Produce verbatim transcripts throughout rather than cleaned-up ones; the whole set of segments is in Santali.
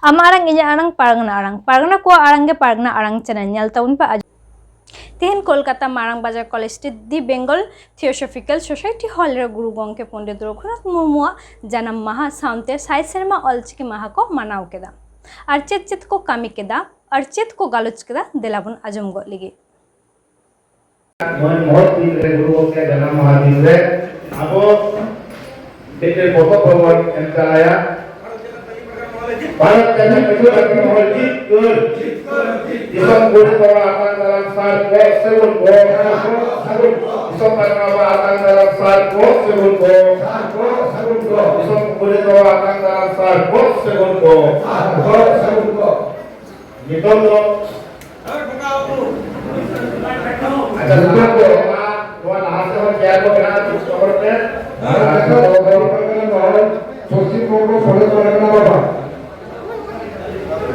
ᱟᱢᱟᱜ ᱟᱲᱟᱝ, ᱤᱧᱟᱹᱜ ᱟᱲᱟᱝ, ᱯᱟᱨᱜᱟᱱᱟ ᱟᱲᱟᱝ᱾ ᱯᱟᱨᱜᱟᱱᱟ ᱠᱚᱣᱟᱜ ᱟᱲᱟᱝ ᱜᱮ ᱯᱟᱨᱜᱟᱱᱟ ᱟᱲᱟᱝ ᱪᱮᱱᱮᱞ᱾ ᱧᱮᱞ ᱛᱟᱵᱚᱱ ᱯᱮ, ᱟᱸᱡᱚᱢ᱾ ᱛᱮᱦᱮᱧ ᱠᱳᱞᱠᱟᱛᱟ ᱢᱟᱨᱟᱝ ᱵᱟᱡᱟᱨ ᱠᱚᱞᱮᱡᱽ ᱥᱴᱨᱤᱴ ᱫᱤ ᱵᱮᱝᱜᱚᱞ ᱛᱷᱤᱭᱳᱥᱚᱯᱷᱤᱠᱟᱞ ᱥᱳᱥᱟᱭᱴᱤ ᱦᱚᱞ ᱨᱮ ᱜᱩᱨᱩ ᱜᱚᱢᱠᱮ ᱯᱚᱱᱰᱤᱛ ᱨᱚᱜᱷᱩᱱᱟᱛᱷ ᱢᱩᱨᱢᱩᱣᱟᱜ ᱡᱟᱱᱟᱢ ᱢᱟᱦᱟ ᱥᱟᱶᱛᱮ ᱥᱟᱭ ᱥᱮᱨᱢᱟ ᱚᱞᱪᱤᱠᱤ ᱢᱟᱦᱟ ᱠᱚ ᱢᱟᱱᱟᱣ ᱠᱮᱫᱟ᱾ ᱟᱨ ᱪᱮᱫ ᱪᱮᱫ ᱠᱚ ᱠᱟᱹᱢᱤ ᱠᱮᱫᱟ ᱟᱨ ᱪᱮᱫ ᱠᱚ ᱜᱟᱞᱚᱪ ᱠᱮᱫᱟ, ᱫᱮᱞᱟ ᱵᱚᱱ ᱟᱸᱡᱚᱢ ᱜᱚᱫ ᱞᱮᱜᱮ᱾ ᱢᱟᱹᱱ ᱢᱚᱦᱚᱛ ᱫᱤᱱ ᱨᱮ, ᱜᱩᱨᱩ ᱜᱚᱢᱠᱮ ᱡᱟᱱᱟᱢ ᱢᱟᱦᱟ ᱫᱤᱱ ᱨᱮ ᱟᱵᱚ ᱢᱤᱫᱴᱮᱱ ᱯᱚᱛᱚᱵ ᱵᱚᱱ ᱮᱢ ᱪᱟᱞᱟᱭᱟ᱾ ᱵᱷᱟᱨᱚᱛ ᱡᱟᱠᱟᱛ ᱢᱟᱹᱡᱷᱤ ᱯᱟᱨᱜᱟᱱᱟ ᱢᱚᱦᱚᱞ ᱡᱤᱛᱠᱟᱹᱨ᱾ ᱫᱤᱥᱚᱢ ᱜᱩᱨᱩ ᱵᱟᱵᱟ ᱟᱛᱟᱝ ᱫᱟᱨᱟᱢ ᱥᱟᱨ ᱠᱚ ᱥᱟᱹᱜᱩᱱ ᱠᱚ᱾ ᱫᱤᱥᱚᱢ ᱯᱟᱨᱜᱟᱱᱟ ᱵᱟᱵᱟ ᱟᱛᱟᱝ ᱫᱟᱨᱟᱢ ᱥᱟᱨ ᱠᱚ ᱥᱟᱹᱜᱩᱱ ᱠᱚ᱾ ᱫᱤᱥᱚᱢ ᱜᱩᱨᱩ ᱵᱟᱵᱟ ᱟᱛᱟᱝ ᱫᱟᱨᱟᱢ ᱥᱟᱨ ᱠᱚ ᱥᱟᱹᱜᱩᱱ ᱠᱚ᱾ ᱱᱤᱛᱚᱝ ᱫᱚ ᱟᱪᱪᱷᱟ, ᱱᱤᱛᱚᱜ ᱫᱚ ᱱᱚᱣᱟ, ᱱᱚᱣᱟ ᱞᱟᱦᱟ ᱥᱮᱫ ᱦᱚᱸ ᱪᱮᱭᱟᱨ ᱠᱚ ᱢᱮᱱᱟᱜᱼᱟ, ᱪᱮᱥᱴᱟ ᱠᱚᱨᱯᱮ᱾ ᱟᱨ ᱱᱤᱛᱚᱜ ᱫᱚ ᱯᱚᱥᱪᱤᱢ ᱵᱚᱝᱜᱚ ᱥᱚᱨᱮᱥ ᱯᱟᱨᱜᱟᱱᱟ ᱵᱟᱵᱟ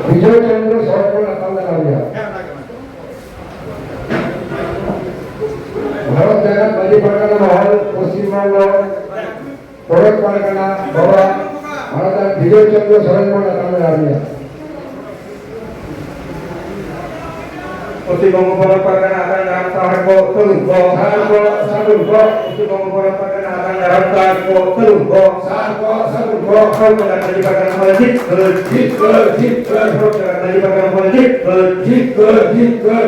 ᱵᱤᱡᱚᱭ ᱪᱚᱱᱫᱨᱚ ᱥᱚᱨᱮᱱ ᱵᱚᱱ ᱟᱛᱟᱝ ᱫᱟᱨᱟᱢᱮᱭᱟ᱾ ᱵᱷᱟᱨᱚᱛ ᱡᱟᱠᱟᱛ ᱢᱟᱹᱡᱷᱤ ᱯᱟᱨᱜᱟᱱᱟ ᱢᱚᱦᱚᱞ, ᱯᱚᱥᱪᱤᱢ ᱵᱚᱝᱜᱚ ᱯᱚᱱᱚᱛ ᱯᱟᱨᱜᱟᱱᱟ ᱵᱟᱵᱟ ᱢᱟᱱᱚᱛᱟᱱ ᱵᱤᱡᱚᱭ ᱪᱚᱱᱫᱨᱚ ᱥᱚᱨᱮᱱ ᱵᱚᱱ ᱟᱛᱟᱝ ᱫᱟᱨᱟᱢᱮᱭᱟ᱾ ᱯᱚᱥᱪᱤᱢ ᱵᱚᱝᱜᱚ ᱯᱚᱱᱚᱛ ᱯᱟᱨᱜᱟᱱᱟ ᱟᱛᱟᱝ ᱫᱟᱨᱟᱢ ᱥᱟᱨ ᱠᱚ ᱥᱟᱹᱜᱩᱱ ᱠᱚ᱾ ᱥᱟᱨ ᱠᱚ ᱥᱟᱹᱜᱩᱱ ᱠᱚ᱾ ᱯᱚᱥᱪᱤᱢ ᱵᱚᱝᱜᱚ ᱯᱚᱱᱚᱛ ᱯᱟᱨᱜᱟᱱᱟ ᱟᱛᱟᱝ ᱫᱟᱨᱟᱢ ᱥᱟᱨ ᱠᱚ ᱥᱟᱹᱜᱩᱱ ᱠᱚ᱾ ᱥᱟᱨ ᱠᱚ ᱥᱟᱹᱜᱩᱱ ᱠᱚ᱾ ᱦᱚᱲ ᱠᱚ ᱠᱟᱛᱷᱟ ᱡᱤᱵᱟ ᱠᱟᱱᱟ ᱦᱚᱲ ᱡᱤᱛᱠᱟᱹᱨ᱾ ᱡᱤᱛᱠᱟᱹᱨ, ᱡᱤᱛᱠᱟᱹᱨ᱾ ᱦᱚᱲ ᱠᱚ ᱠᱟᱛᱷᱟ ᱡᱤᱵᱟ ᱠᱟᱱᱟ ᱦᱚᱲ ᱡᱤᱛᱠᱟᱹᱨ᱾ ᱡᱤᱛᱠᱟᱹᱨ, ᱡᱤᱛᱠᱟᱹᱨ᱾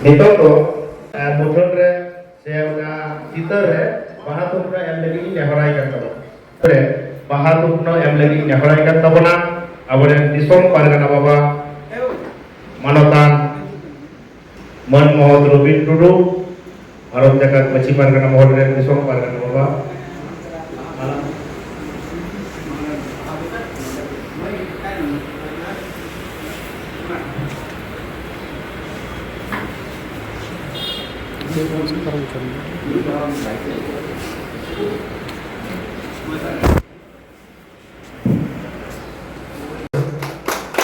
ᱱᱤᱛᱚᱜ ᱫᱚ, ᱮ, ᱢᱩᱴᱷᱟᱹᱱ ᱨᱮ ᱥᱮ ᱚᱱᱟ ᱪᱤᱛᱟᱹᱨ ᱨᱮ ᱵᱟᱦᱟ ᱛᱷᱩᱯᱱᱟᱹ ᱮᱢ ᱞᱟᱹᱜᱤᱫ ᱤᱧ ᱱᱮᱦᱚᱨᱟᱭ ᱠᱟᱱ ᱛᱟᱵᱚᱱᱟ᱾ ᱨᱮ ᱵᱟᱦᱟ ᱛᱷᱩᱯᱱᱟᱹ ᱮᱢ ᱞᱟᱹᱜᱤᱫ ᱤᱧ ᱱᱮᱦᱚᱨᱟᱭ ᱠᱟᱱ ᱛᱟᱵᱚᱱᱟ ᱟᱵᱚᱨᱮᱱ ᱫᱤᱥᱚᱢ ᱯᱟᱨᱜᱟᱱᱟ ᱵᱟᱵᱟ ᱢᱟᱱᱚᱛᱟᱱ ᱢᱟᱹᱱ ᱢᱚᱦᱚᱛ ᱨᱚᱵᱤᱱ ᱴᱩᱰᱩ, ᱵᱷᱟᱨᱚᱛ ᱡᱟᱠᱟᱛ ᱢᱟᱹᱡᱷᱤ ᱯᱟᱨᱜᱟᱱᱟ ᱢᱚᱦᱚᱞ ᱨᱮᱱ ᱫᱤᱥᱚᱢ ᱯᱟᱨᱜᱟᱱᱟ ᱵᱟᱵᱟ᱾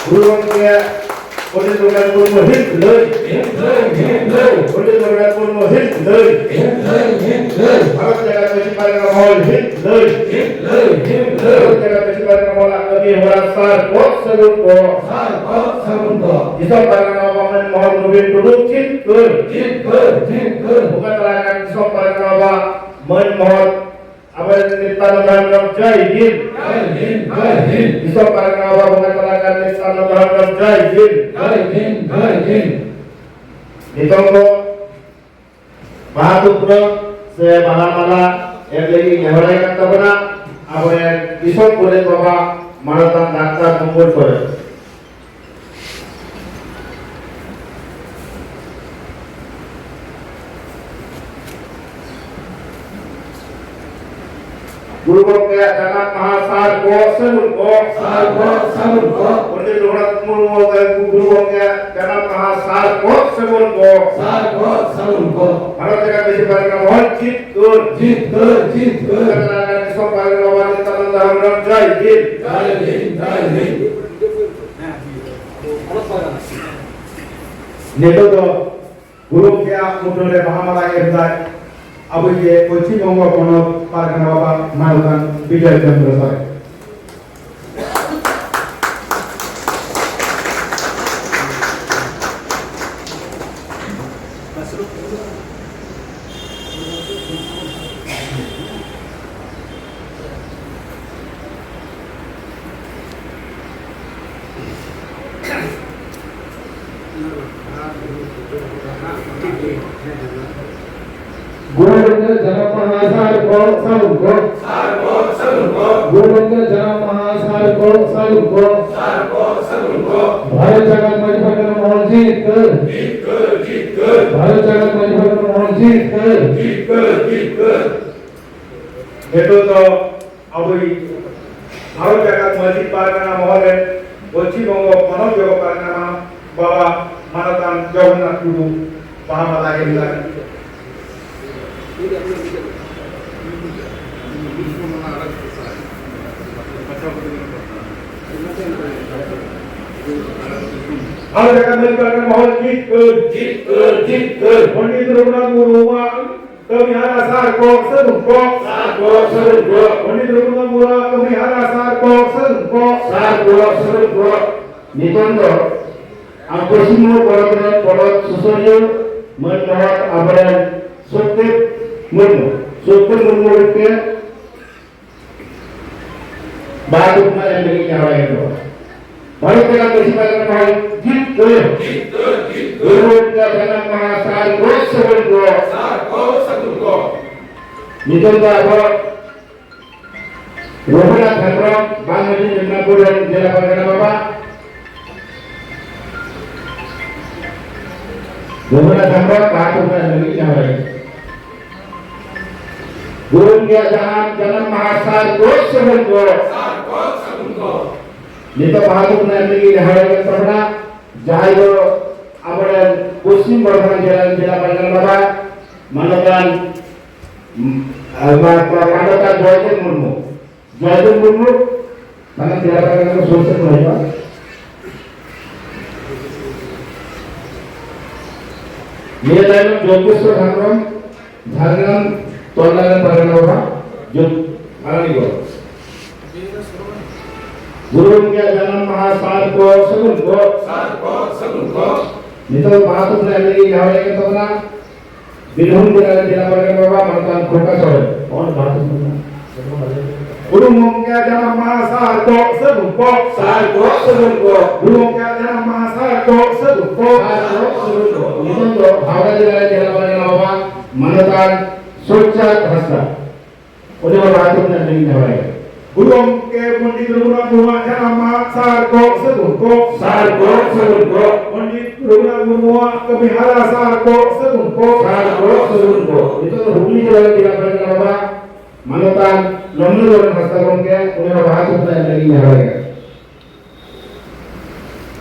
ᱜᱩᱨᱩ ᱜᱚᱢᱠᱮ ᱯᱚᱱᱰᱤᱛ ᱨᱚᱜᱷᱩᱱᱟᱛᱷ ᱢᱩᱨᱢᱩ ᱦᱤᱛ ᱞᱟᱹᱭ᱾ ᱦᱤᱛ ᱞᱟᱹᱭ, ᱦᱤᱛ ᱞᱟᱹᱭ᱾ ᱯᱚᱱᱰᱤᱛ ᱨᱚᱜᱷᱩᱱᱟᱛᱷ ᱢᱩᱨᱢᱩ ᱦᱤᱛ ᱞᱟᱹᱭ᱾ ᱦᱤᱛ ᱞᱟᱹᱭ, ᱦᱤᱛ ᱞᱟᱹᱭ᱾ ᱵᱷᱟᱨᱚᱛ ᱡᱟᱠᱟᱛ ᱢᱟᱹᱡᱷᱤ ᱯᱟᱨᱜᱟᱱᱟ ᱦᱤᱛ ᱞᱟᱹᱭ᱾ ᱦᱤᱛ ᱞᱟᱹᱭ, ᱦᱤᱛ ᱞᱟᱹᱭ᱾ ᱵᱷᱟᱨᱚᱛ ᱡᱟᱠᱟᱛ ᱢᱟᱹᱡᱷᱤ ᱯᱟᱨᱜᱟᱱᱟ ᱢᱚᱦᱚᱞᱟᱜ ᱠᱟᱹᱢᱤ ᱦᱚᱨᱟ ᱥᱟᱨ ᱠᱚ ᱥᱟᱹᱜᱩᱱ ᱠᱚ᱾ ᱥᱟᱨ ᱠᱚ ᱥᱟᱹᱜᱩᱱ ᱠᱚ᱾ ᱫᱤᱥᱚᱢ ᱯᱟᱨᱜᱟᱱᱟ ᱵᱟᱵᱟ ᱢᱟᱹᱱ ᱢᱚᱦᱚᱱ ᱜᱳᱵᱤᱱ ᱴᱩᱰᱩ ᱡᱤᱛᱠᱟᱹᱨ᱾ ᱡᱤᱛᱠᱟᱹᱨ, ᱡᱤᱛᱠᱟᱹᱨ᱾ ᱵᱚᱸᱜᱟ ᱛᱟᱞᱟ ᱟᱠᱟᱱ ᱫᱤᱥᱚᱢ ᱯᱟᱨᱜᱟᱱᱟ ᱵᱟᱵᱟ ᱢᱟᱹᱱ ᱢᱚᱦᱚᱱ ᱟᱵᱚᱨᱮᱱ ᱱᱮᱛᱟ ᱫᱚ ᱢᱮᱱ ᱫᱚ ᱡᱟᱭ ᱦᱤᱱᱫ᱾ ᱡᱟᱭ ᱦᱤᱱᱫ, ᱡᱟᱭ ᱦᱤᱱᱫ᱾ ᱫᱤᱥᱚᱢ ᱯᱟᱨᱜᱟᱱᱟ ᱵᱟᱵᱟ ᱵᱚᱸᱜᱟ ᱛᱟᱞᱟ ᱟᱠᱟᱱ ᱱᱮᱛᱟ ᱫᱚ ᱢᱮᱱ ᱫᱚ ᱡᱟᱭ ᱦᱤᱱᱫ᱾ ᱡᱟᱭ ᱦᱤᱱᱫ, ᱡᱟᱭ ᱦᱤᱱᱫ᱾ ᱱᱤᱛᱚᱝ ᱫᱚ ᱵᱟᱦᱟ ᱛᱩᱯᱨᱟᱹ ᱥᱮ ᱵᱟᱦᱟ ᱢᱟᱞᱟ ᱮᱢ ᱞᱟᱹᱜᱤᱫ ᱱᱮᱦᱚᱨᱟᱭ ᱠᱟᱱ ᱛᱟᱵᱚᱱᱟ ᱟᱵᱚᱨᱮᱱ ᱫᱤᱥᱚᱢ ᱜᱚᱰᱮᱛ ᱵᱟᱵᱟ ᱢᱟᱱᱚᱛᱟᱱ ᱰᱟᱠᱛᱟᱨ ᱢᱚᱝᱜᱚᱞ ᱥᱚᱨᱮᱱ᱾ ᱜᱩᱨᱩ ᱜᱚᱢᱠᱮᱭᱟᱜ ᱡᱟᱱᱟᱢ ᱢᱟᱦᱟ ᱥᱟᱨ ᱠᱚ ᱥᱟᱹᱜᱩᱱ ᱠᱚ᱾ ᱥᱟᱨ ᱠᱚ ᱥᱟᱹᱜᱩᱱ ᱠᱚ᱾ ᱯᱚᱱᱰᱤᱛ ᱨᱚᱜᱷᱩᱱᱟᱛᱷ ᱢᱩᱨᱢᱩ ᱜᱩᱨᱩ ᱜᱚᱢᱠᱮᱭᱟᱜ ᱡᱟᱱᱟᱢ ᱢᱟᱦᱟ ᱥᱟᱨ ᱠᱚ ᱥᱟᱹᱜᱩᱱ ᱠᱚ᱾ ᱥᱟᱨ ᱠᱚ ᱥᱟᱹᱜᱩᱱ ᱠᱚ᱾ ᱵᱷᱟᱨᱚᱛ ᱡᱟᱠᱟᱛ ᱢᱟᱹᱡᱷᱤ ᱯᱟᱨᱜᱟᱱᱟ ᱢᱚᱦᱚᱞ ᱡᱤᱛᱠᱟᱹᱨ᱾ ᱡᱤᱛᱠᱟᱹᱨ, ᱡᱤᱛᱠᱟᱹᱨ᱾ ᱠᱟᱛᱷᱟ ᱫᱤᱥᱚᱢ ᱯᱟᱨᱜᱟᱱᱟ ᱵᱟᱵᱟ ᱱᱮᱛᱟ ᱫᱚ ᱫᱷᱚᱨᱚᱢ ᱡᱟᱭ ᱦᱤᱱᱫ᱾ ᱡᱟᱭ ᱦᱤᱱᱫ, ᱡᱟᱭ ᱦᱤᱱᱫ᱾ ᱱᱤᱛᱚᱜ ᱫᱚ ᱜᱩᱨᱩ ᱜᱚᱢᱠᱮᱭᱟᱜ ᱢᱩᱴᱷᱟᱹᱱ ᱨᱮ ᱵᱟᱦᱟ ᱢᱟᱞᱟ ᱮᱢ ᱫᱟᱭ ᱟᱵᱚᱭᱤᱡ ᱯᱚᱪᱷᱤᱢ ᱵᱚᱝᱜᱚ ᱯᱚᱱᱚᱛ ᱯᱟᱨᱜᱟᱱᱟ ᱵᱟᱵᱟ ᱢᱟᱱᱚᱛᱟᱱ ᱵᱤᱡᱚᱭ ᱪᱚᱱᱫᱨᱚ ᱥᱚᱨᱮᱱ᱾ ᱜᱩᱨᱩ ᱜᱚᱢᱠᱮ ᱡᱟᱱᱟᱢ ᱢᱟᱦᱟ ᱥᱟᱨ ᱠᱚ ᱥᱟᱹᱜᱩᱱ ᱠᱚ᱾ ᱥᱟᱨ ᱠᱚ ᱥᱟᱹᱜᱩᱱ ᱠᱚ᱾ ᱜᱩᱨᱩ ᱜᱚᱢᱠᱮ ᱡᱟᱱᱟᱢ ᱢᱟᱦᱟ ᱥᱟᱨ ᱠᱚ ᱥᱟᱹᱜᱩᱱ ᱠᱚ᱾ ᱥᱟᱨ ᱠᱚ ᱥᱟᱹᱜᱩᱱ ᱠᱚ᱾ ᱵᱷᱟᱨᱚᱛ ᱡᱟᱠᱟᱛ ᱢᱟᱹᱡᱷᱤ ᱯᱟᱨᱜᱟᱱᱟ ᱢᱚᱦᱚᱞ ᱡᱤᱛᱠᱟᱹᱨ᱾ ᱡᱤᱛᱠᱟᱹᱨ, ᱡᱤᱛᱠᱟᱹᱨ᱾ ᱵᱷᱟᱨᱚᱛ ᱡᱟᱠᱟᱛ ᱢᱟᱹᱡᱷᱤ ᱯᱟᱨᱜᱟᱱᱟ ᱢᱚᱦᱚᱞ ᱡᱤᱛᱠᱟᱹᱨ᱾ ᱡᱤᱛᱠᱟᱹᱨ, ᱡᱤᱛᱠᱟᱹᱨ᱾ ᱱᱤᱛᱚᱜ ᱫᱚ ᱟᱵᱚᱭᱤᱡ ᱵᱷᱟᱨᱚᱛ ᱡᱟᱠᱟᱛ ᱢᱟᱹᱡᱷᱤ ᱯᱟᱨᱜᱟᱱᱟ ᱢᱚᱦᱚᱞ ᱨᱮᱱ ᱯᱚᱪᱷᱤᱢ ᱵᱚᱝᱜᱚ ᱯᱚᱱᱚᱛ ᱡᱚᱜᱚ ᱯᱟᱨᱜᱟᱱᱟ ᱵᱟᱵᱟ ᱢᱟᱱᱚᱛᱟᱱ ᱡᱚᱜᱚᱱᱱᱟᱛᱷ ᱴᱩᱰᱩ ᱵᱟᱦᱟ ᱢᱟᱞᱟ ᱮᱢ ᱞᱟᱹᱜᱤᱫ᱾ ᱵᱷᱟᱨᱚᱛ ᱡᱟᱠᱟᱛ ᱢᱟᱹᱡᱷᱤ ᱯᱟᱨᱜᱟᱱᱟ ᱢᱚᱦᱚᱞ ᱡᱤᱛᱠᱟᱹᱨ᱾ ᱡᱤᱛᱠᱟᱹᱨ, ᱡᱤᱛᱠᱟᱹᱨ᱾ ᱯᱚᱱᱰᱤᱛ ᱨᱚᱜᱷᱩᱱᱟᱛᱷ ᱢᱩᱨᱢᱩᱣᱟᱜ ᱠᱟᱹᱢᱤ ᱦᱚᱨᱟ ᱥᱟᱨ ᱠᱚ ᱥᱟᱹᱜᱩᱱ ᱠᱚ᱾ ᱥᱟᱨ ᱠᱚ ᱥᱟᱹᱜᱩᱱ ᱠᱚ᱾ ᱯᱚᱱᱰᱤᱛ ᱨᱚᱜᱷᱩᱱᱟᱛᱷ ᱢᱩᱨᱢᱩᱣᱟᱜ ᱠᱟᱹᱢᱤ ᱦᱟᱨᱟ ᱥᱟᱨ ᱠᱚ ᱥᱟᱹᱜᱩᱱ ᱠᱚ᱾ ᱥᱟᱨ ᱠᱚ ᱥᱟᱹᱜᱩᱱ ᱠᱚ᱾ ᱱᱤᱛᱚᱝ ᱫᱚ ᱟᱵᱚ ᱯᱚᱥᱪᱤᱢ ᱵᱚᱝᱜᱚ ᱯᱚᱱᱚᱛ ᱨᱮᱱ ᱯᱚᱱᱚᱛ ᱥᱩᱥᱟᱹᱨᱤᱭᱟᱹ ᱢᱟᱹᱱ ᱢᱚᱦᱚᱛ ᱟᱵᱚᱨᱮᱱ ᱥᱚᱛᱭᱚ ᱢᱩᱨᱢᱩ, ᱥᱚᱛᱭᱚ ᱢᱩᱨᱢᱩ ᱜᱚᱢᱠᱮ ᱵᱟᱦᱟ ᱛᱷᱩᱯᱱᱟᱜ ᱮᱢ ᱞᱟᱹᱜᱤᱫ ᱱᱮᱦᱚᱨ ᱮᱫ ᱫᱚ᱾ ᱵᱷᱟᱨᱚᱛ ᱨᱮᱱᱟᱜ ᱯᱟᱹᱨᱥᱤ ᱯᱟᱨᱜᱟᱱᱟ ᱢᱟᱦᱟ ᱡᱤᱛᱠᱟᱹᱨ᱾ ᱜᱩᱨᱩ ᱜᱚᱢᱠᱮᱭᱟᱜ ᱡᱟᱱᱟᱢ ᱢᱟᱦᱟ ᱥᱟᱨ ᱠᱚ ᱥᱟᱹᱜᱩᱱ ᱠᱚ᱾ ᱱᱤᱛᱚᱝ ᱫᱚ ᱟᱵᱚ ᱨᱚᱜᱷᱩᱱᱟᱛᱷ ᱦᱮᱢᱵᱨᱚᱢ, ᱵᱟᱝᱢᱟᱹᱡᱷᱤ ᱢᱮᱫᱽᱱᱟᱯᱩᱨ ᱨᱮᱱ ᱡᱮᱞᱟ ᱯᱟᱨᱜᱟᱱᱟ ᱵᱟᱵᱟ, ᱨᱚᱜᱷᱩᱱᱟᱛᱷ ᱦᱮᱢᱵᱨᱚᱢ ᱵᱟᱦᱟ ᱛᱷᱩᱯᱱᱟᱜ ᱮᱢ ᱞᱟᱹᱜᱤᱫ ᱱᱮᱦᱚᱨ ᱮᱫ ᱫᱚ᱾ ᱜᱩᱨᱩ ᱜᱚᱢᱠᱮᱭᱟᱜ ᱡᱟᱱᱟᱢ, ᱡᱟᱱᱟᱢ ᱢᱟᱦᱟ ᱥᱟᱨ ᱠᱚ ᱥᱟᱹᱜᱩᱱ ᱠᱚ᱾ ᱱᱤᱛᱚᱜ ᱵᱟᱦᱟ ᱛᱷᱩᱯᱱᱟᱜ ᱮᱢ ᱞᱟᱹᱜᱤᱫ ᱱᱮᱦᱚᱨ ᱮᱫ ᱠᱟᱱ ᱛᱟᱵᱚᱱᱟ, ᱡᱟᱦᱟᱸᱭ ᱫᱚ ᱟᱵᱚᱨᱮᱱ ᱯᱚᱥᱪᱤᱢ ᱵᱚᱨᱫᱷᱚᱢᱟᱱ ᱡᱮᱞᱟ ᱨᱮᱱ ᱡᱮᱞᱟ ᱯᱟᱨᱜᱟᱱᱟ ᱵᱟᱵᱟ, ᱢᱟᱱᱚᱛᱟᱱ, ᱩᱢ, ᱟᱨ ᱢᱟ-, ᱢᱟ-, ᱢᱟᱱᱚᱛᱟᱱ ᱡᱚᱭᱫᱮᱵ ᱢᱩᱨᱢᱩ, ᱡᱚᱭᱫᱮᱵ ᱢᱩᱨᱢᱩ, ᱥᱟᱱᱟᱢ ᱡᱮᱞᱟ ᱯᱟᱨᱜᱟᱱᱟ ᱠᱚ ᱥᱩᱨ ᱥᱮᱫ ᱠᱚ ᱦᱤᱡᱩᱜᱼᱟ᱾ ᱱᱤᱭᱟᱹ ᱛᱟᱭᱱᱚᱢ ᱡᱚᱜᱽᱜᱮᱥᱣᱚᱨ ᱦᱮᱢᱵᱨᱚᱢ, ᱡᱷᱟᱲᱜᱨᱟᱢ ᱛᱚᱞᱟ ᱨᱮᱱ ᱯᱟᱨᱜᱟᱱᱟ ᱵᱟᱵᱟ, ᱡᱚᱜᱽ-, ᱢᱟᱨᱟᱝ ᱜᱚᱲ᱾ ᱜᱩᱨᱩ ᱜᱚᱢᱠᱮᱭᱟᱜ ᱡᱟᱱᱟᱢ ᱢᱟᱦᱟ ᱥᱟᱨ ᱠᱚ ᱥᱟᱹᱜᱩᱱ ᱠᱚ᱾ ᱥᱟᱨ ᱠᱚ ᱥᱟᱹᱜᱩᱱ ᱠᱚ᱾ ᱱᱤᱛᱚᱜ ᱵᱟᱦᱟ ᱛᱷᱩᱯᱱᱟᱜ ᱮᱢ ᱞᱟᱹᱜᱤᱫ ᱱᱮᱦᱚᱨ ᱮᱫ ᱠᱟᱱ ᱛᱟᱵᱚᱱᱟ ᱵᱤᱨᱵᱷᱩᱢ ᱡᱮᱞᱟ ᱨᱮᱱ ᱡᱮᱞᱟ ᱯᱟᱨᱜᱟᱱᱟ ᱵᱟᱵᱟ ᱢᱟᱱᱚᱛᱟᱱ ᱠᱷᱚᱲᱠᱟ ᱥᱚᱨᱮᱱ᱾ ᱱᱚᱜᱼᱚᱭ ᱵᱟᱦᱟ ᱛᱷᱩᱯᱱᱟᱜ᱾ ᱜᱩᱨᱩ ᱜᱚᱢᱠᱮᱭᱟᱜ ᱡᱟᱱᱟᱢ ᱢᱟᱦᱟ ᱥᱟᱨ ᱠᱚ ᱥᱟᱹᱜᱩᱱ ᱠᱚ᱾ ᱥᱟᱨ ᱠᱚ ᱥᱟᱹᱜᱩᱱ ᱠᱚ᱾ ᱜᱩᱨᱩ ᱜᱚᱢᱠᱮᱭᱟᱜ ᱡᱟᱱᱟᱢ ᱢᱟᱦᱟ ᱥᱟᱨ ᱠᱚ ᱥᱟᱹᱜᱩᱱ ᱠᱚ᱾ ᱥᱟᱨ ᱠᱚ ᱥᱟᱹᱜᱩᱱ ᱠᱚ᱾ ᱱᱤᱛᱚᱝ ᱫᱚ ᱦᱟᱣᱲᱟ ᱡᱮᱞᱟ ᱨᱮᱱ ᱡᱮᱞᱟ ᱯᱟᱨᱜᱟᱱᱟ ᱵᱟᱵᱟ ᱢᱟᱱᱚᱛᱟᱱ ᱥᱩᱠᱪᱟᱸᱫᱽ ᱦᱟᱸᱥᱫᱟ᱾ ᱩᱱᱤ ᱦᱚᱸ ᱵᱟᱦᱟ ᱛᱷᱩᱯᱱᱟᱜ ᱞᱟᱹᱜᱤᱫ ᱱᱮᱦᱚᱨ ᱮᱫ ᱠᱟᱱᱟ᱾ ᱜᱩᱨᱩ ᱜᱚᱢᱠᱮ ᱯᱚᱱᱰᱤᱛ ᱨᱚᱜᱷᱩᱱᱟᱛᱷ ᱢᱩᱨᱢᱩᱣᱟᱜ ᱡᱟᱱᱟᱢ ᱢᱟᱦᱟ ᱥᱟᱨ ᱠᱚ ᱥᱟᱹᱜᱩᱱ ᱠᱚ᱾ ᱥᱟᱨ ᱠᱚ ᱥᱟᱹᱜᱩᱱ ᱠᱚ᱾ ᱯᱚᱱᱰᱤᱛ ᱨᱚᱜᱷᱩᱱᱟᱛᱷ ᱢᱩᱨᱢᱩᱣᱟᱜ ᱠᱟᱹᱢᱤ ᱦᱟᱨᱟ ᱥᱟᱨ ᱠᱚ ᱥᱟᱹᱜᱩᱱ ᱠᱚ᱾ ᱥᱟᱨ ᱠᱚ ᱥᱟᱹᱜᱩᱱ ᱠᱚ᱾ ᱱᱤᱛᱚᱜ ᱫᱚ ᱦᱩᱜᱽᱞᱤ ᱡᱮᱞᱟ ᱨᱮᱱ ᱡᱮᱞᱟ ᱯᱟᱨᱜᱟᱱᱟ ᱵᱟᱵᱟ ᱢᱟᱱᱚᱛᱟᱱ ᱞᱚᱢᱞᱚ ᱞᱚᱨᱮᱱ ᱦᱟᱸᱥᱫᱟ ᱜᱚᱢᱠᱮ, ᱩᱱᱤ ᱦᱚᱸ ᱵᱟᱦᱟ ᱛᱷᱩᱯᱱᱟᱜ ᱮᱢ ᱞᱟᱹᱜᱤᱫ ᱱᱮᱦᱚᱨ ᱮᱫ ᱠᱟᱱᱟ᱾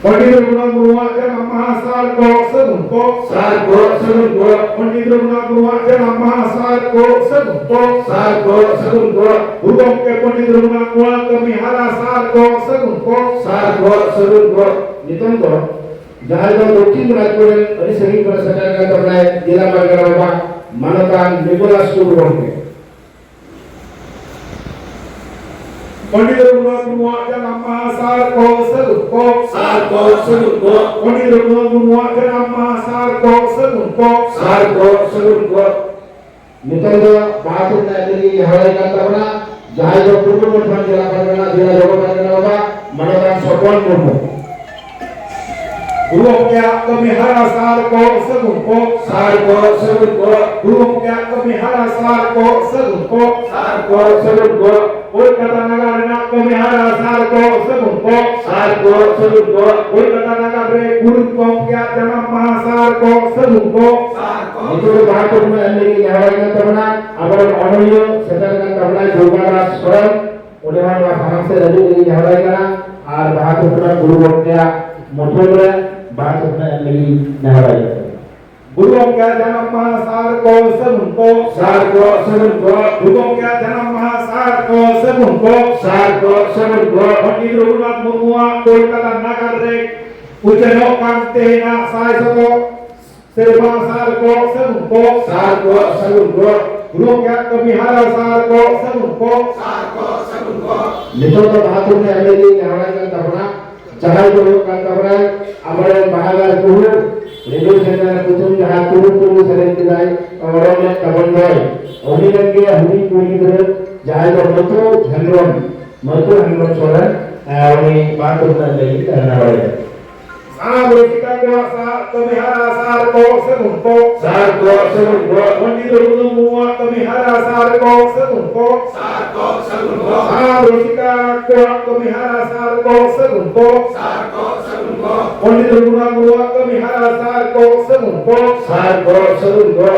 ᱯᱚᱱᱰᱤᱛ ᱨᱚᱜᱷᱩᱱᱟᱛᱷ ᱢᱩᱨᱢᱩᱣᱟᱜ ᱡᱟᱱᱟᱢ ᱢᱟᱦᱟ ᱥᱟᱨ ᱠᱚ ᱥᱟᱹᱜᱩᱱ ᱠᱚ᱾ ᱥᱟᱨ ᱠᱚ ᱥᱟᱹᱜᱩᱱ ᱠᱚ᱾ ᱯᱚᱱᱰᱤᱛ ᱨᱚᱜᱷᱩᱱᱟᱛᱷ ᱢᱩᱨᱢᱩᱣᱟᱜ ᱡᱟᱱᱟᱢ ᱢᱟᱦᱟ ᱥᱟᱨ ᱠᱚ ᱥᱟᱹᱜᱩᱱ ᱠᱚ᱾ ᱥᱟᱨ ᱠᱚ ᱥᱟᱹᱜᱩᱱ ᱠᱚ᱾ ᱜᱩᱨᱩ ᱜᱚᱢᱠᱮ ᱯᱚᱱᱰᱤᱛ ᱨᱚᱜᱷᱩᱱᱟᱛᱷ ᱢᱩᱨᱢᱩᱣᱟᱜ ᱠᱟᱹᱢᱤ ᱦᱟᱨᱟ ᱥᱟᱨ ᱠᱚ ᱥᱟᱹᱜᱩᱱ ᱠᱚ᱾ ᱥᱟᱨ ᱠᱚ ᱥᱟᱹᱜᱩᱱ ᱠᱚ᱾ ᱱᱤᱛᱚᱝ ᱫᱚ ᱡᱟᱦᱟᱸᱭ ᱫᱚ ᱫᱚᱠᱠᱷᱤᱱ ᱫᱤᱱᱟᱡᱽᱯᱩᱨ ᱨᱮᱱ ᱟᱹᱰᱤ ᱥᱟᱺᱜᱤᱧ ᱠᱷᱚᱱ ᱥᱮᱴᱮᱨ ᱟᱠᱟᱱ ᱛᱟᱵᱚᱱᱟᱭ ᱡᱮᱞᱟ ᱯᱟᱨᱜᱟᱱᱟ ᱵᱟᱵᱟ ᱢᱟᱱᱚᱛᱟᱱ ᱱᱤᱠᱳᱞᱟᱥ ᱴᱩᱰᱩ ᱜᱚᱢᱠᱮ᱾ ᱯᱚᱱᱰᱤᱛ ᱨᱚᱜᱷᱩᱱᱟᱛᱷ ᱢᱩᱨᱢᱩᱣᱟᱜ ᱡᱟᱱᱟᱢ ᱢᱟᱦᱟ ᱥᱟᱨ ᱠᱚ ᱥᱟᱹᱜᱩᱱ ᱠᱚ᱾ ᱥᱟᱨ ᱠᱚ ᱥᱟᱹᱜᱩᱱ ᱠᱚ᱾ ᱯᱚᱱᱰᱤᱛ ᱨᱚᱜᱷᱩᱱᱟᱛᱷ ᱢᱩᱨᱢᱩᱣᱟᱜ ᱡᱟᱱᱟᱢ ᱢᱟᱦᱟ ᱥᱟᱨ ᱠᱚ ᱥᱟᱹᱜᱩᱱ ᱠᱚ᱾ ᱥᱟᱨ ᱠᱚ ᱥᱟᱹᱜᱩᱱ ᱠᱚ᱾ ᱱᱤᱛᱚᱜ ᱫᱚ ᱵᱟᱦᱟ ᱛᱷᱩᱯ ᱨᱮᱱᱟᱜ ᱮᱢ ᱞᱟᱹᱜᱤᱫ ᱱᱮᱦᱚᱨ ᱦᱩᱭ ᱠᱟᱱ ᱛᱟᱵᱚᱱᱟ, ᱡᱟᱦᱟᱸᱭ ᱫᱚ ᱯᱩᱨᱵᱚ ᱵᱚᱨᱫᱷᱚᱢᱟᱱ ᱡᱮᱞᱟ ᱯᱟᱨᱜᱟᱱᱟ, ᱡᱮᱞᱟ ᱡᱚᱜᱚ ᱯᱟᱨᱜᱟᱱᱟ ᱵᱟᱵᱟ ᱢᱟᱱᱚᱛᱟᱱ ᱥᱚᱯᱚᱱ ᱢᱩᱨᱢᱩ᱾ ᱜᱩᱨᱩ ᱜᱚᱢᱠᱮᱭᱟᱜ ᱠᱟᱹᱢᱤ ᱦᱟᱨᱟ ᱥᱟᱨ ᱠᱚ ᱥᱟᱹᱜᱩᱱ ᱠᱚ᱾ ᱥᱟᱨ ᱠᱚ ᱥᱟᱹᱜᱩᱱ ᱠᱚ᱾ ᱜᱩᱨᱩ ᱜᱚᱢᱠᱮᱭᱟᱜ ᱠᱟᱹᱢᱤ ᱦᱟᱨᱟ ᱥᱟᱨ ᱠᱚ ᱥᱟᱹᱜᱩᱱ ᱠᱚ᱾ ᱥᱟᱨ ᱠᱚ ᱥᱟᱹᱜᱩᱱ ᱠᱚ᱾ ᱠᱳᱞᱠᱟᱛᱟ ᱱᱟᱜᱟᱨ ᱨᱮᱱᱟᱜ ᱠᱟᱹᱢᱤ ᱦᱟᱨᱟ ᱥᱟᱨ ᱠᱚ ᱥᱟᱹᱜᱩᱱ ᱠᱚ᱾ ᱥᱟᱨ ᱠᱚ ᱥᱟᱹᱜᱩᱱ ᱠᱚ᱾ ᱠᱳᱞᱠᱟᱛᱟ ᱱᱟᱜᱟᱨ ᱨᱮ ᱜᱩᱨᱩ ᱜᱚᱢᱠᱮᱭᱟᱜ ᱡᱟᱱᱟᱢ ᱢᱟᱦᱟ ᱥᱟᱨ ᱠᱚ ᱥᱟᱹᱜᱩᱱ ᱠᱚ᱾ ᱥᱟᱨ ᱠᱚ᱾ ᱱᱤᱛᱚᱜ ᱫᱚ ᱵᱟᱦᱟ ᱛᱷᱩᱯ ᱨᱮᱱᱟᱜ ᱮᱢ ᱞᱟᱹᱜᱤᱫ ᱱᱮᱦᱚᱨ ᱦᱩᱭ ᱠᱟᱱ ᱛᱟᱵᱚᱱᱟ᱾ ᱟᱵᱚᱨᱮᱱ ᱚᱱᱚᱞᱤᱭᱟᱹ ᱥᱮᱴᱮᱨ ᱠᱟᱱ ᱛᱟᱵᱚᱱᱟᱭ ᱫᱩᱨᱜᱟ ᱫᱟᱥ ᱥᱚᱨᱮᱱ᱾ ᱩᱱᱤ ᱦᱚᱸ ᱱᱚᱣᱟ ᱥᱟᱢᱟᱝ ᱥᱮᱫ ᱦᱤᱡᱩᱜ ᱞᱟᱹᱜᱤᱫ ᱱᱮᱦᱚᱨ ᱦᱩᱭ ᱠᱟᱱᱟ᱾ ᱟᱨ ᱵᱟᱦᱟ ᱛᱷᱩᱯ ᱨᱮᱱᱟᱜ ᱜᱩᱨᱩ ᱜᱚᱢᱠᱮᱭᱟᱜ ᱢᱩᱴᱷᱟᱹᱱ ᱨᱮ ᱵᱟᱦᱟ ᱛᱷᱩᱯ ᱨᱮᱱᱟᱜ ᱮᱢ ᱞᱟᱹᱜᱤᱫ ᱱᱮᱦᱚᱨ ᱦᱩᱭ ᱠᱟᱱᱟ᱾ ᱜᱩᱨᱩ ᱜᱚᱢᱠᱮᱭᱟᱜ ᱡᱟᱱᱟᱢ ᱢᱟᱦᱟ ᱥᱟᱨ ᱠᱚ ᱥᱟᱹᱜᱩᱱ ᱠᱚ᱾ ᱥᱟᱨ ᱠᱚ ᱥᱟᱹᱜᱩᱱ ᱠᱚ᱾ ᱜᱩᱨᱩ ᱜᱚᱢᱠᱮᱭᱟᱜ ᱡᱟᱱᱟᱢ ᱢᱟᱦᱟ ᱥᱟᱨ ᱠᱚ ᱥᱟᱹᱜᱩᱱ ᱠᱚ᱾ ᱥᱟᱨ ᱠᱚ ᱥᱟᱹᱜᱩᱱ ᱠᱚ᱾ ᱯᱚᱱᱰᱤᱛ ᱨᱚᱜᱷᱩᱱᱟᱛᱷ ᱢᱩᱨᱢᱩᱣᱟᱜ ᱠᱳᱞᱠᱟᱛᱟ ᱱᱟᱜᱟᱨ ᱨᱮ ᱩᱪᱷᱟᱹᱱᱚᱜ ᱠᱟᱱ ᱛᱮᱦᱮᱧᱟᱜ ᱥᱟᱭ ᱥᱚᱛᱚ ᱥᱮᱨᱢᱟ ᱥᱟᱨ ᱠᱚ ᱥᱟᱹᱜᱩᱱ ᱠᱚ᱾ ᱥᱟᱨ ᱠᱚ ᱥᱟᱹᱜᱩᱱ ᱠᱚ᱾ ᱜᱩᱨᱩ ᱜᱚᱢᱠᱮᱭᱟᱜ ᱠᱟᱹᱢᱤ ᱦᱟᱨᱟ ᱥᱟᱨ ᱠᱚ ᱥᱟᱹᱜᱩᱱ ᱠᱚ᱾ ᱥᱟᱨ ᱠᱚ ᱥᱟᱹᱜᱩᱱ ᱠᱚ᱾ ᱱᱤᱛᱚᱜ ᱫᱚ ᱵᱟᱦᱟ ᱛᱷᱩᱯ ᱨᱮ ᱮᱢ ᱞᱟᱹᱜᱤᱫ ᱱᱮᱦᱚᱨ ᱦᱩᱭ ᱠᱟᱱ ᱛᱟᱵᱚᱱᱟ᱾ ᱡᱟᱦᱟᱸᱭ ᱫᱚ ᱦᱩᱭᱩᱜ ᱠᱟᱱ ᱛᱟᱵᱚᱱᱟᱭ ᱟᱵᱚᱨᱮᱱ ᱵᱟᱦᱟᱜᱟᱨ ᱠᱩᱦᱩ, ᱨᱮᱰᱤᱭᱳ ᱥᱮᱱᱴᱟᱨ ᱨᱮ ᱯᱨᱚᱛᱷᱚᱢ ᱡᱟᱦᱟᱸ ᱠᱩᱦᱩ ᱠᱩᱦᱩ ᱥᱮᱨᱮᱧ ᱠᱮᱫᱟᱭ, ᱚᱲᱚᱝ ᱞᱮᱫ ᱛᱟᱵᱚᱱ ᱫᱚᱭ, ᱩᱱᱤ ᱨᱮᱱ ᱜᱮ ᱦᱩᱰᱤᱧ ᱠᱩᱲᱤ ᱜᱤᱫᱽᱨᱟᱹ, ᱡᱟᱦᱟᱸᱭ ᱫᱚ ᱢᱟᱹᱛᱩ ᱦᱮᱢᱵᱨᱚᱢ, ᱢᱟᱹᱛᱩ ᱦᱮᱢᱵᱨᱚᱢ ᱥᱚᱨᱮᱱ, ᱮ, ᱩᱱᱤ ᱵᱟᱝ ᱛᱩᱞᱟᱹ ᱞᱟᱹᱜᱤᱫ ᱮ ᱱᱮᱦᱚᱨ ᱮᱫᱟ᱾ ᱥᱟᱱᱟᱢ ᱨᱩᱥᱤᱠᱟ ᱠᱚᱣᱟᱜ ᱥᱟᱨ ᱠᱟᱹᱢᱤ ᱦᱟᱨᱟ ᱥᱟᱨ ᱠᱚ ᱥᱟᱹᱜᱩᱱ ᱠᱚ᱾ ᱥᱟᱨ ᱠᱚ ᱥᱟᱹᱜᱩᱱ ᱠᱚ᱾ ᱯᱚᱱᱰᱤᱛ ᱨᱚᱜᱷᱩᱱᱟᱛᱷ ᱢᱩᱨᱢᱩᱣᱟᱜ ᱠᱟᱹᱢᱤ ᱦᱟᱨᱟ ᱥᱟᱨ ᱠᱚ ᱥᱟᱹᱜᱩᱱ ᱠᱚ᱾ ᱥᱟᱨ ᱠᱚ ᱥᱟᱹᱜᱩᱱ ᱠᱚ᱾ ᱥᱟᱱᱟᱢ ᱨᱩᱥᱤᱠᱟ ᱠᱚᱣᱟᱜ ᱠᱟᱹᱢᱤ ᱦᱟᱨᱟ ᱥᱟᱨ ᱠᱚ ᱥᱟᱹᱜᱩᱱ ᱠᱚ᱾ ᱥᱟᱨ ᱠᱚ ᱥᱟᱹᱜᱩᱱ ᱠᱚ᱾ ᱯᱚᱱᱰᱤᱛ ᱨᱚᱜᱷᱩᱱᱟᱛᱷ ᱢᱩᱨᱢᱩᱣᱟᱜ ᱠᱟᱹᱢᱤ ᱦᱟᱨᱟ ᱥᱟᱨ ᱠᱚ ᱥᱟᱹᱜᱩᱱ ᱠᱚ᱾ ᱥᱟᱨ ᱠᱚ ᱥᱟᱹᱜᱩᱱ ᱠᱚ᱾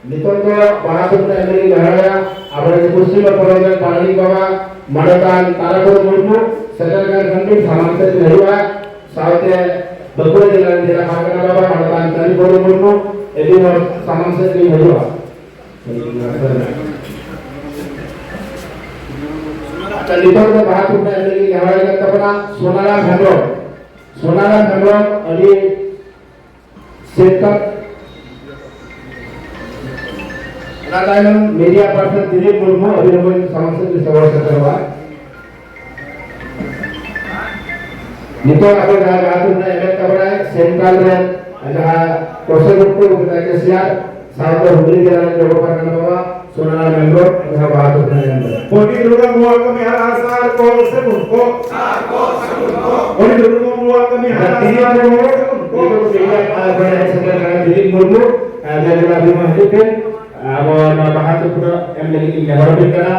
ᱱᱤᱛᱚᱝ ᱫᱚ ᱵᱟᱦᱟ ᱛᱷᱩᱯ ᱨᱮ ᱮᱢ ᱞᱟᱹᱜᱤᱫ ᱱᱮᱦᱚᱨ ᱦᱩᱭᱩᱜᱼᱟ᱾ ᱟᱵᱚᱨᱮᱱ ᱯᱚᱥᱪᱤᱢ ᱯᱚᱱᱚᱛ ᱨᱮᱱ ᱯᱟᱨᱟᱱᱤᱠ ᱵᱟᱵᱟ ᱢᱟᱱᱚᱛᱟᱱ ᱛᱟᱨᱟᱠᱚᱨ ᱢᱩᱨᱢᱩ ᱥᱮᱴᱮᱨ ᱞᱮᱱᱠᱷᱟᱱ ᱜᱮ ᱥᱟᱢᱟᱝ ᱥᱮᱫ ᱨᱮ ᱦᱤᱡᱩᱜᱼᱟ᱾ ᱥᱟᱶᱛᱮ ᱵᱟᱸᱠᱩᱲᱟ ᱡᱮᱞᱟ ᱨᱮᱱ ᱡᱮᱞᱟ ᱯᱟᱨᱜᱟᱱᱟ ᱵᱟᱵᱟ ᱢᱟᱱᱚᱛᱟᱱ ᱠᱟᱹᱞᱤ ᱵᱚᱨᱢᱚ ᱢᱩᱨᱢᱩ ᱟᱹᱰᱤ ᱢᱚᱡᱽ ᱥᱟᱢᱟᱝ ᱥᱮᱫ ᱨᱮ ᱦᱤᱡᱩᱜᱼᱟ᱾ ᱟᱪᱪᱷᱟ, ᱱᱤᱛᱚᱝ ᱫᱚ ᱵᱟᱦᱟ ᱛᱷᱩᱯ ᱨᱮ ᱮᱢ ᱞᱟᱹᱜᱤᱫ ᱱᱮᱦᱚᱨ ᱦᱩᱭᱩᱜ ᱠᱟᱱ ᱛᱟᱵᱚᱱᱟ ᱥᱳᱱᱟᱨᱟᱢ ᱦᱮᱢᱵᱨᱚᱢ᱾ ᱥᱳᱱᱟᱨᱟᱢ ᱦᱮᱢᱵᱨᱚᱢ ᱟᱹᱰᱤ ᱥᱮᱛᱟᱜ᱾ ᱚᱱᱟ ᱛᱟᱭᱱᱚᱢ ᱢᱤᱰᱤᱭᱟ ᱯᱟᱨᱥᱚᱱ ᱫᱤᱞᱤᱯ ᱢᱩᱨᱢᱩ ᱟᱹᱰᱤ ᱞᱚᱜᱚᱱ ᱥᱟᱢᱟᱝ ᱥᱮᱫ ᱨᱮ ᱥᱮᱴᱮᱨᱚᱜᱼᱟ᱾ ᱱᱤᱛᱚᱜ ᱟᱵᱚ ᱡᱟᱦᱟᱸ ᱵᱟᱦᱟ ᱛᱷᱩᱯ ᱨᱮᱱᱟᱜ ᱮᱢᱮᱫ ᱛᱟᱵᱚᱱᱟᱭ ᱥᱮᱱᱴᱨᱟᱞ ᱨᱮ ᱡᱟᱦᱟᱸ ᱠᱚᱥᱮ ᱜᱚᱴᱠᱚ ᱩᱰᱩᱠ ᱠᱮᱫᱟ ᱠᱮᱥᱤᱭᱟᱨ, ᱥᱟᱶᱛᱮ ᱦᱩᱜᱽᱞᱤ ᱡᱮᱞᱟ ᱨᱮᱱ ᱡᱚᱜᱚ ᱯᱟᱨᱜᱟᱱᱟ ᱵᱟᱵᱟ ᱥᱳᱱᱟᱞᱟᱞ ᱦᱮᱢᱵᱨᱚᱢ ᱡᱟᱦᱟᱸ ᱵᱟᱦᱟ ᱛᱷᱩᱯ ᱨᱮᱱᱟᱜ ᱮᱢ ᱫᱟᱭ᱾ ᱯᱚᱱᱰᱤᱛ ᱨᱚᱜᱷᱩᱱᱟᱛᱷ ᱢᱩᱨᱢᱩᱣᱟᱜ ᱠᱟᱹᱢᱤ ᱦᱟᱨᱟ ᱥᱟᱨ ᱠᱚ ᱥᱟᱹᱜᱩᱱ ᱠᱚ᱾ ᱯᱚᱱᱰᱤᱛ ᱨᱚᱜᱷᱩᱱᱟᱛᱷ ᱢᱩᱨᱢᱩᱣᱟᱜ ᱠᱟᱹᱢᱤ ᱦᱟᱨᱟ ᱥᱟᱨ ᱠᱚ ᱥᱟᱹᱜᱩᱱ ᱠᱚ᱾ ᱱᱤᱛᱚᱜ ᱫᱚ ᱥᱮᱴᱮᱨ ᱠᱟᱱᱟ ᱫᱤᱞᱤᱯ ᱢᱩᱨᱢᱩ, ᱟᱨ ᱡᱟᱦᱟᱸ ᱡᱮᱞᱟ ᱵᱤᱢᱟ ᱦᱤᱡᱩᱜ ᱠᱟᱱ, ᱟᱵᱚ ᱱᱚᱣᱟ ᱵᱟᱦᱟ ᱛᱷᱩᱯ ᱨᱮ ᱮᱢ ᱞᱟᱹᱜᱤᱫ ᱤᱧ ᱱᱮᱦᱚᱨ ᱟᱵᱤᱱ ᱠᱟᱱᱟ᱾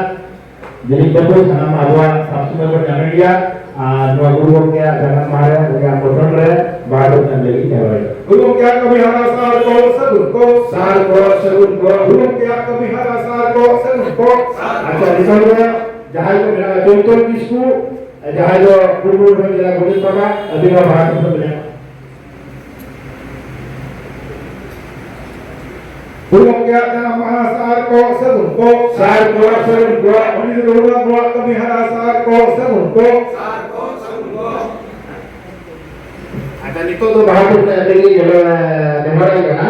ᱡᱟᱹᱱᱤᱡ ᱵᱟᱹᱵᱩ ᱥᱟᱱᱟᱢ ᱟᱵᱚᱣᱟᱜ ᱥᱚᱵ ᱥᱚᱢᱚᱭ ᱵᱚᱱ ᱧᱟᱢᱮᱫ ᱜᱮᱭᱟ᱾ ᱟᱨ ᱱᱚᱣᱟ ᱜᱩᱨᱩ ᱜᱚᱢᱠᱮᱭᱟᱜ ᱡᱟᱱᱟᱢ ᱢᱟᱦᱟ ᱨᱮ ᱩᱱᱤᱭᱟᱜ ᱢᱩᱴᱷᱟᱹᱱ ᱨᱮ ᱵᱟᱦᱟ ᱫᱩᱲᱩᱵ ᱮᱢ ᱞᱟᱹᱜᱤᱫ ᱱᱮᱦᱚᱨ ᱦᱩᱭᱩᱜᱼᱟ᱾ ᱜᱩᱨᱩ ᱜᱚᱢᱠᱮᱭᱟᱜ ᱠᱟᱹᱢᱤ ᱦᱚᱨᱟ ᱥᱟᱨ ᱠᱚ ᱥᱟᱹᱜᱩᱱ ᱠᱚ᱾ ᱥᱟᱨ ᱠᱚ ᱥᱟᱹᱜᱩᱱ ᱠᱚ᱾ ᱜᱩᱨᱩ ᱜᱚᱢᱠᱮᱭᱟᱜ ᱠᱟᱹᱢᱤ ᱦᱚᱨᱟ ᱥᱟᱨ ᱠᱚ ᱥᱟᱹᱜᱩᱱ ᱠᱚ᱾ ᱟᱪᱪᱷᱟ, ᱫᱤᱥᱚᱢ ᱨᱮ ᱡᱟᱦᱟᱸᱭ ᱠᱚ ᱢᱮᱱᱟᱜᱼᱟ, ᱪᱳᱭᱛᱚᱱ ᱠᱤᱥᱠᱩ, ᱡᱟᱦᱟᱸᱭ ᱫᱚ ᱯᱩᱨᱵᱚ ᱵᱤᱨᱵᱷᱩᱢ ᱡᱮᱞᱟ ᱜᱚᱰᱮᱛ ᱵᱟᱵᱟ, ᱟᱹᱵᱤᱱ ᱦᱚᱸ ᱵᱟᱦᱟ ᱠᱚ ᱢᱮᱱᱟᱜᱼᱟ᱾ ᱜᱩᱨᱩ ᱜᱚᱢᱠᱮᱭᱟᱜ ᱡᱟᱱᱟᱢ ᱢᱟᱦᱟ ᱥᱟᱨ ᱠᱚ ᱥᱟᱹᱜᱩᱱ ᱠᱚ᱾ ᱥᱟᱨ ᱠᱚ ᱥᱟᱹᱜᱩᱱ ᱠᱚ᱾ ᱯᱚᱱᱰᱤᱛ ᱨᱚᱜᱷᱩᱱᱟᱛᱷ ᱢᱩᱨᱢᱩᱣᱟᱜ ᱠᱟᱹᱢᱤ ᱦᱟᱨᱟ ᱥᱟᱨ ᱠᱚ ᱥᱟᱹᱜᱩᱱ ᱠᱚ᱾ ᱟᱪᱪᱷᱟ, ᱱᱤᱛᱚᱜ ᱫᱚ ᱵᱟᱦᱟ ᱠᱚ ᱨᱮᱱᱟᱜ ᱞᱟᱹᱜᱤᱫ ᱱᱮᱦᱚᱨ ᱟᱭ ᱠᱟᱱᱟ,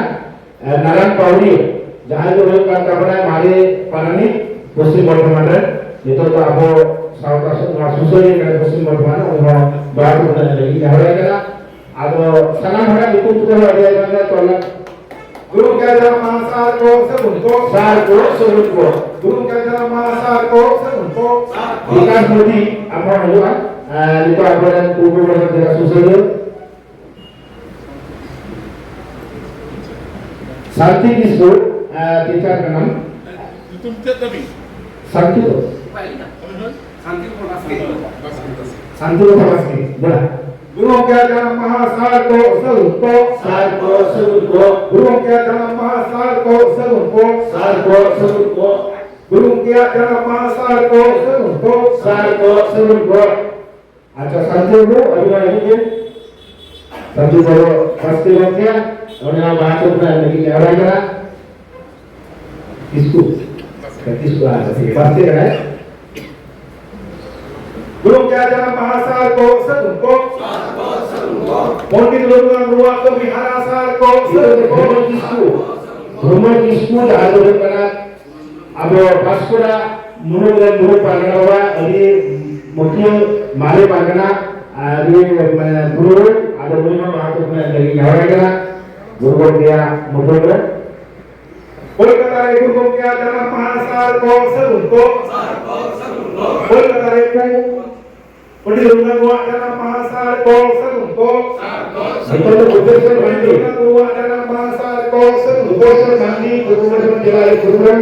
ᱮ, ᱱᱟᱨᱟᱭᱚᱱ ᱯᱟᱣᱲᱤ, ᱡᱟᱦᱟᱸᱭ ᱫᱚ ᱦᱩᱭᱩᱜ ᱠᱟᱱ ᱛᱟᱵᱚᱱᱟᱭ ᱢᱟᱨᱮ ᱯᱟᱨᱟᱱᱤᱠ ᱯᱚᱥᱪᱤᱢ ᱵᱚᱨᱫᱷᱚᱢᱟᱱ ᱨᱮ, ᱱᱤᱛᱚᱜ ᱫᱚ ᱟᱵᱚ ᱥᱟᱶᱛᱟ ᱥᱩ-, ᱱᱚᱣᱟ ᱥᱩᱥᱟᱹᱨᱤᱭᱟᱹ ᱠᱟᱱᱟ ᱯᱚᱥᱪᱤᱢ ᱵᱚᱨᱫᱷᱚᱢᱟᱱ ᱨᱮ, ᱩᱱᱤ ᱦᱚᱸ ᱵᱟᱦᱟ ᱠᱚ ᱨᱮᱱᱟᱜ ᱞᱟᱹᱜᱤᱫ ᱱᱮᱦᱚᱨ ᱟᱭ ᱠᱟᱱᱟ᱾ ᱟᱫᱚ ᱥᱟᱱᱟᱢ ᱦᱚᱲᱟᱜ ᱧᱩᱛᱩᱢ ᱛᱮᱫᱚ ᱟᱹᱰᱤ ᱟᱭᱢᱟ ᱜᱮ ᱛᱚᱞᱟ᱾ ᱜᱩᱨᱩ ᱜᱚᱢᱠᱮ ᱡᱟᱱᱟᱢ ᱢᱟᱦᱟ ᱥᱟᱨ ᱠᱚ ᱥᱟᱹᱜᱩᱱ ᱠᱚ᱾ ᱥᱟᱨ ᱠᱚ ᱥᱟᱹᱜᱩᱱ ᱠᱚ᱾ ᱜᱩᱨᱩ ᱜᱚᱢᱠᱮ ᱡᱟᱱᱟᱢ ᱢᱟᱦᱟ ᱥᱟᱨ ᱠᱚ ᱥᱟᱹᱜᱩᱱ ᱠᱚ᱾ ᱵᱤᱠᱟᱥ ᱢᱳᱫᱤ ᱟᱵᱚ ᱦᱩᱭᱩᱜᱼᱟ, ᱮ, ᱱᱤᱛᱚᱜ ᱟᱵᱚᱨᱮᱱ ᱯᱩᱨᱵᱚ ᱵᱚᱨᱫᱷᱚᱢᱟᱱ ᱡᱮᱞᱟ ᱥᱩᱥᱟᱹᱨᱤᱭᱟᱹ᱾ ᱥᱟᱱᱛᱤ ᱠᱤᱥᱠᱩ, ᱮ, ᱴᱤᱪᱟᱨ ᱠᱟᱱᱟᱢ᱾ ᱧᱩᱛᱩᱢ ᱪᱮᱫ ᱛᱟᱵᱤᱱ? ᱥᱟᱱᱛᱤ ᱫᱚ᱾ ᱥᱟᱱᱛᱤ ᱠᱩᱢᱟᱨ ᱵᱟᱥᱠᱮ᱾ ᱥᱟᱱᱛᱤ ᱠᱩᱢᱟᱨ ᱵᱟᱥᱠᱮ, ᱵᱚᱞᱟ᱾ ᱜᱩᱨᱩ ᱜᱚᱢᱠᱮ ᱡᱟᱱᱟᱢ ᱢᱟᱦᱟ ᱥᱟᱨ ᱠᱚ ᱥᱟᱹᱜᱩᱱ ᱠᱚ᱾ ᱥᱟᱨ ᱠᱚ ᱥᱟᱹᱜᱩᱱ ᱠᱚ᱾ ᱜᱩᱨᱩ ᱜᱚᱢᱠᱮ ᱡᱟᱱᱟᱢ ᱢᱟᱦᱟ ᱥᱟᱨ ᱠᱚ ᱥᱟᱹᱜᱩᱱ ᱠᱚ᱾ ᱥᱟᱨ ᱠᱚ ᱥᱟᱹᱜᱩᱱ ᱠᱚ᱾ ᱜᱩᱨᱩ ᱜᱚᱢᱠᱮ ᱡᱟᱱᱟᱢ ᱢᱟᱦᱟ ᱥᱟᱨ ᱠᱚ ᱥᱟᱹᱜᱩᱱ ᱠᱚ᱾ ᱥᱟᱨ ᱠᱚ ᱥᱟᱹᱜᱩᱱ ᱠᱚ᱾ ᱟᱪᱪᱷᱟ, ᱥᱟᱱᱛᱤ ᱵᱟᱹᱵᱩ, ᱟᱹᱵᱤᱱ ᱦᱚᱸ ᱦᱤᱡᱩᱜ ᱵᱤᱱ᱾ ᱥᱟᱱᱛᱤ ᱵᱟᱹᱵᱩ ᱵᱟᱥᱠᱮ ᱜᱚᱢᱠᱮ, ᱚᱱᱟ ᱵᱟᱦᱟ ᱠᱚ ᱨᱮᱱᱟᱜ ᱞᱟᱹᱜᱤᱫ ᱱᱮᱦᱚᱨ ᱟᱭ ᱠᱟᱱᱟ᱾ ᱠᱤᱥᱠᱩ᱾ ᱠᱤᱥᱠᱩ, ᱟᱪᱪᱷᱟ, ᱴᱷᱤᱠ, ᱵᱟᱥᱠᱮ ᱠᱟᱱᱟᱭ᱾ ᱜᱩᱨᱩ ᱜᱚᱢᱠᱮ ᱡᱟᱱᱟᱢ ᱢᱟᱦᱟ ᱥᱟᱨ ᱠᱚ ᱥᱟᱹᱜᱩᱱ ᱠᱚ᱾ ᱯᱚᱱᱰᱤᱛ ᱨᱚᱜᱷᱩᱱᱟᱛᱷ ᱢᱩᱨᱢᱩᱣᱟᱜ ᱠᱟᱹᱢᱤ ᱦᱟᱨᱟ ᱥᱟᱨ ᱠᱚ ᱥᱟᱹᱜᱩᱱ ᱠᱚ᱾ ᱵᱷᱩᱵᱚᱱ ᱠᱤᱥᱠᱩ, ᱵᱷᱩᱵᱚᱱ ᱠᱤᱥᱠᱩ ᱡᱟᱦᱟᱸ ᱫᱚ ᱦᱩᱭᱩᱜ ᱠᱟᱱᱟ ᱟᱵᱚ ᱵᱟᱸᱥᱠᱚᱲᱟ ᱢᱩᱞᱩᱠ ᱨᱮᱱ ᱢᱩᱬᱩᱫ ᱯᱟᱨᱜᱟᱱᱟ ᱵᱟᱵᱟ, ᱟᱹᱰᱤ ᱢᱩᱠᱷᱤᱭᱟᱹ ᱢᱟᱨᱮ ᱯᱟᱨᱜᱟᱱᱟ, ᱟᱹᱰᱤ, ᱢᱟᱱᱮ, ᱫᱩᱞᱟᱹᱲ, ᱟᱫᱚ ᱩᱱᱤ ᱦᱚᱸ ᱢᱟᱦᱟ ᱛᱮ ᱩᱱᱤᱭᱟᱜ ᱞᱟᱹᱜᱤᱫ ᱱᱮᱦᱚᱨ ᱠᱟᱱᱟ, ᱜᱩᱨᱩ ᱜᱚᱢᱠᱮᱭᱟᱜ ᱢᱩᱴᱷᱟᱹᱱ ᱨᱮ᱾ ᱠᱳᱞᱠᱟᱛᱟ ᱨᱮ ᱜᱩᱨᱩ ᱜᱚᱢᱠᱮᱭᱟᱜ ᱡᱟᱱᱟᱢ ᱢᱟᱦᱟ ᱥᱟᱨ ᱠᱚ ᱥᱟᱹᱜᱩᱱ ᱠᱚ᱾ ᱠᱳᱞᱠᱟᱛᱟ ᱨᱮ ᱯᱚᱱᱰᱤᱛ ᱨᱚᱜᱷᱩᱱᱟᱛᱷ ᱢᱩᱨᱢᱩᱣᱟᱜ ᱡᱟᱱᱟᱢ ᱢᱟᱦᱟ ᱥᱟᱨ ᱠᱚ ᱥᱟᱹᱜᱩᱱ ᱠᱚ᱾ ᱱᱤᱛᱚᱜ ᱫᱚ ᱵᱷᱩᱵᱽᱱᱮᱥᱚᱨ ᱢᱟᱱᱰᱤ᱾ ᱨᱚᱜᱷᱩᱱᱟᱛᱷ ᱢᱩᱨᱢᱩᱣᱟᱜ ᱡᱟᱱᱟᱢ ᱢᱟᱦᱟ ᱥᱟᱨ ᱠᱚ ᱥᱟᱹᱜᱩᱱ ᱠᱚ᱾ ᱵᱷᱩᱵᱽᱱᱮᱥᱚᱨ ᱢᱟᱱᱰᱤ, ᱯᱩᱨᱩᱵ ᱵᱚᱨᱫᱷᱚᱢᱟᱱ ᱡᱮᱞᱟ ᱨᱮ ᱯᱩᱨᱩᱵ ᱨᱮᱱ,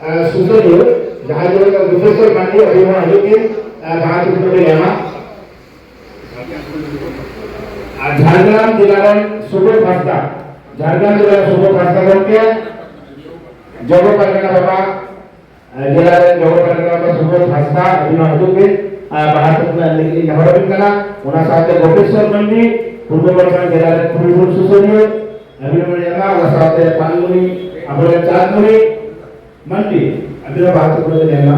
ᱟᱨ, ᱥᱩᱥᱟᱹᱨᱤᱭᱟᱹ, ᱡᱟᱦᱟᱸᱭ ᱫᱚ ᱵᱷᱩᱵᱽᱱᱮᱥᱚᱨ ᱢᱟᱱᱰᱤ, ᱟᱹᱵᱤᱱ ᱦᱚᱸ ᱦᱤᱡᱩᱜ ᱵᱤᱱ, ᱟᱨ, ᱡᱟᱦᱟᱸ ᱛᱤᱥ ᱵᱤᱱ ᱧᱟᱢᱟ᱾ ᱟᱨ ᱡᱷᱟᱲᱜᱨᱟᱢ ᱡᱮᱞᱟ ᱨᱮᱱ ᱥᱩᱵᱳᱫᱷ ᱦᱟᱸᱥᱫᱟ, ᱡᱷᱟᱲᱜᱨᱟᱢ ᱡᱮᱞᱟ ᱨᱮᱱ ᱥᱩᱵᱳᱫᱷ ᱦᱟᱸᱥᱫᱟ ᱜᱚᱢᱠᱮ, ᱡᱚᱜᱚ ᱯᱟᱨᱜᱟᱱᱟ ᱵᱟᱵᱟ, ᱡᱮᱞᱟ ᱨᱮᱱ ᱡᱚᱜᱚ ᱯᱟᱨᱜᱟᱱᱟ ᱵᱟᱵᱟ ᱥᱩᱵᱳᱫᱷ ᱦᱟᱸᱥᱫᱟ, ᱟᱹᱵᱤᱱ ᱦᱚᱸ ᱦᱤᱡᱩᱜ ᱵᱤᱱ, ᱟᱨ ᱵᱟᱦᱟ ᱛᱷᱩᱠ ᱨᱮᱱᱟᱜ ᱞᱟᱹᱜᱤᱫ ᱞᱤᱧ ᱱᱮᱦᱚᱨ ᱟᱹᱵᱤᱱ ᱠᱟᱱᱟ᱾ ᱚᱱᱟ ᱥᱟᱶᱛᱮ ᱜᱳᱯᱮᱥᱣᱚᱨ ᱢᱟᱱᱰᱤ, ᱯᱩᱨᱵᱚ ᱵᱚᱨᱫᱷᱚᱢᱟᱱ ᱡᱮᱞᱟ ᱨᱮᱱ ᱯᱩᱨᱩᱫᱷᱩᱞ ᱥᱩᱥᱟᱹᱨᱤᱭᱟᱹ, ᱟᱹᱵᱤᱱ ᱦᱚᱸ ᱵᱤᱱ ᱧᱟᱢᱟ᱾ ᱚᱱᱟ ᱥᱟᱶᱛᱮ ᱯᱟᱱᱢᱩᱱᱤ, ᱟᱵᱚᱨᱮᱱ ᱪᱟᱸᱫᱽᱢᱩᱱᱤ ᱢᱟᱱᱰᱤ, ᱟᱹᱵᱤᱱ ᱦᱚᱸ ᱵᱟᱦᱟ ᱛᱷᱩᱠ ᱨᱮᱵᱤᱱ ᱧᱟᱢᱟ᱾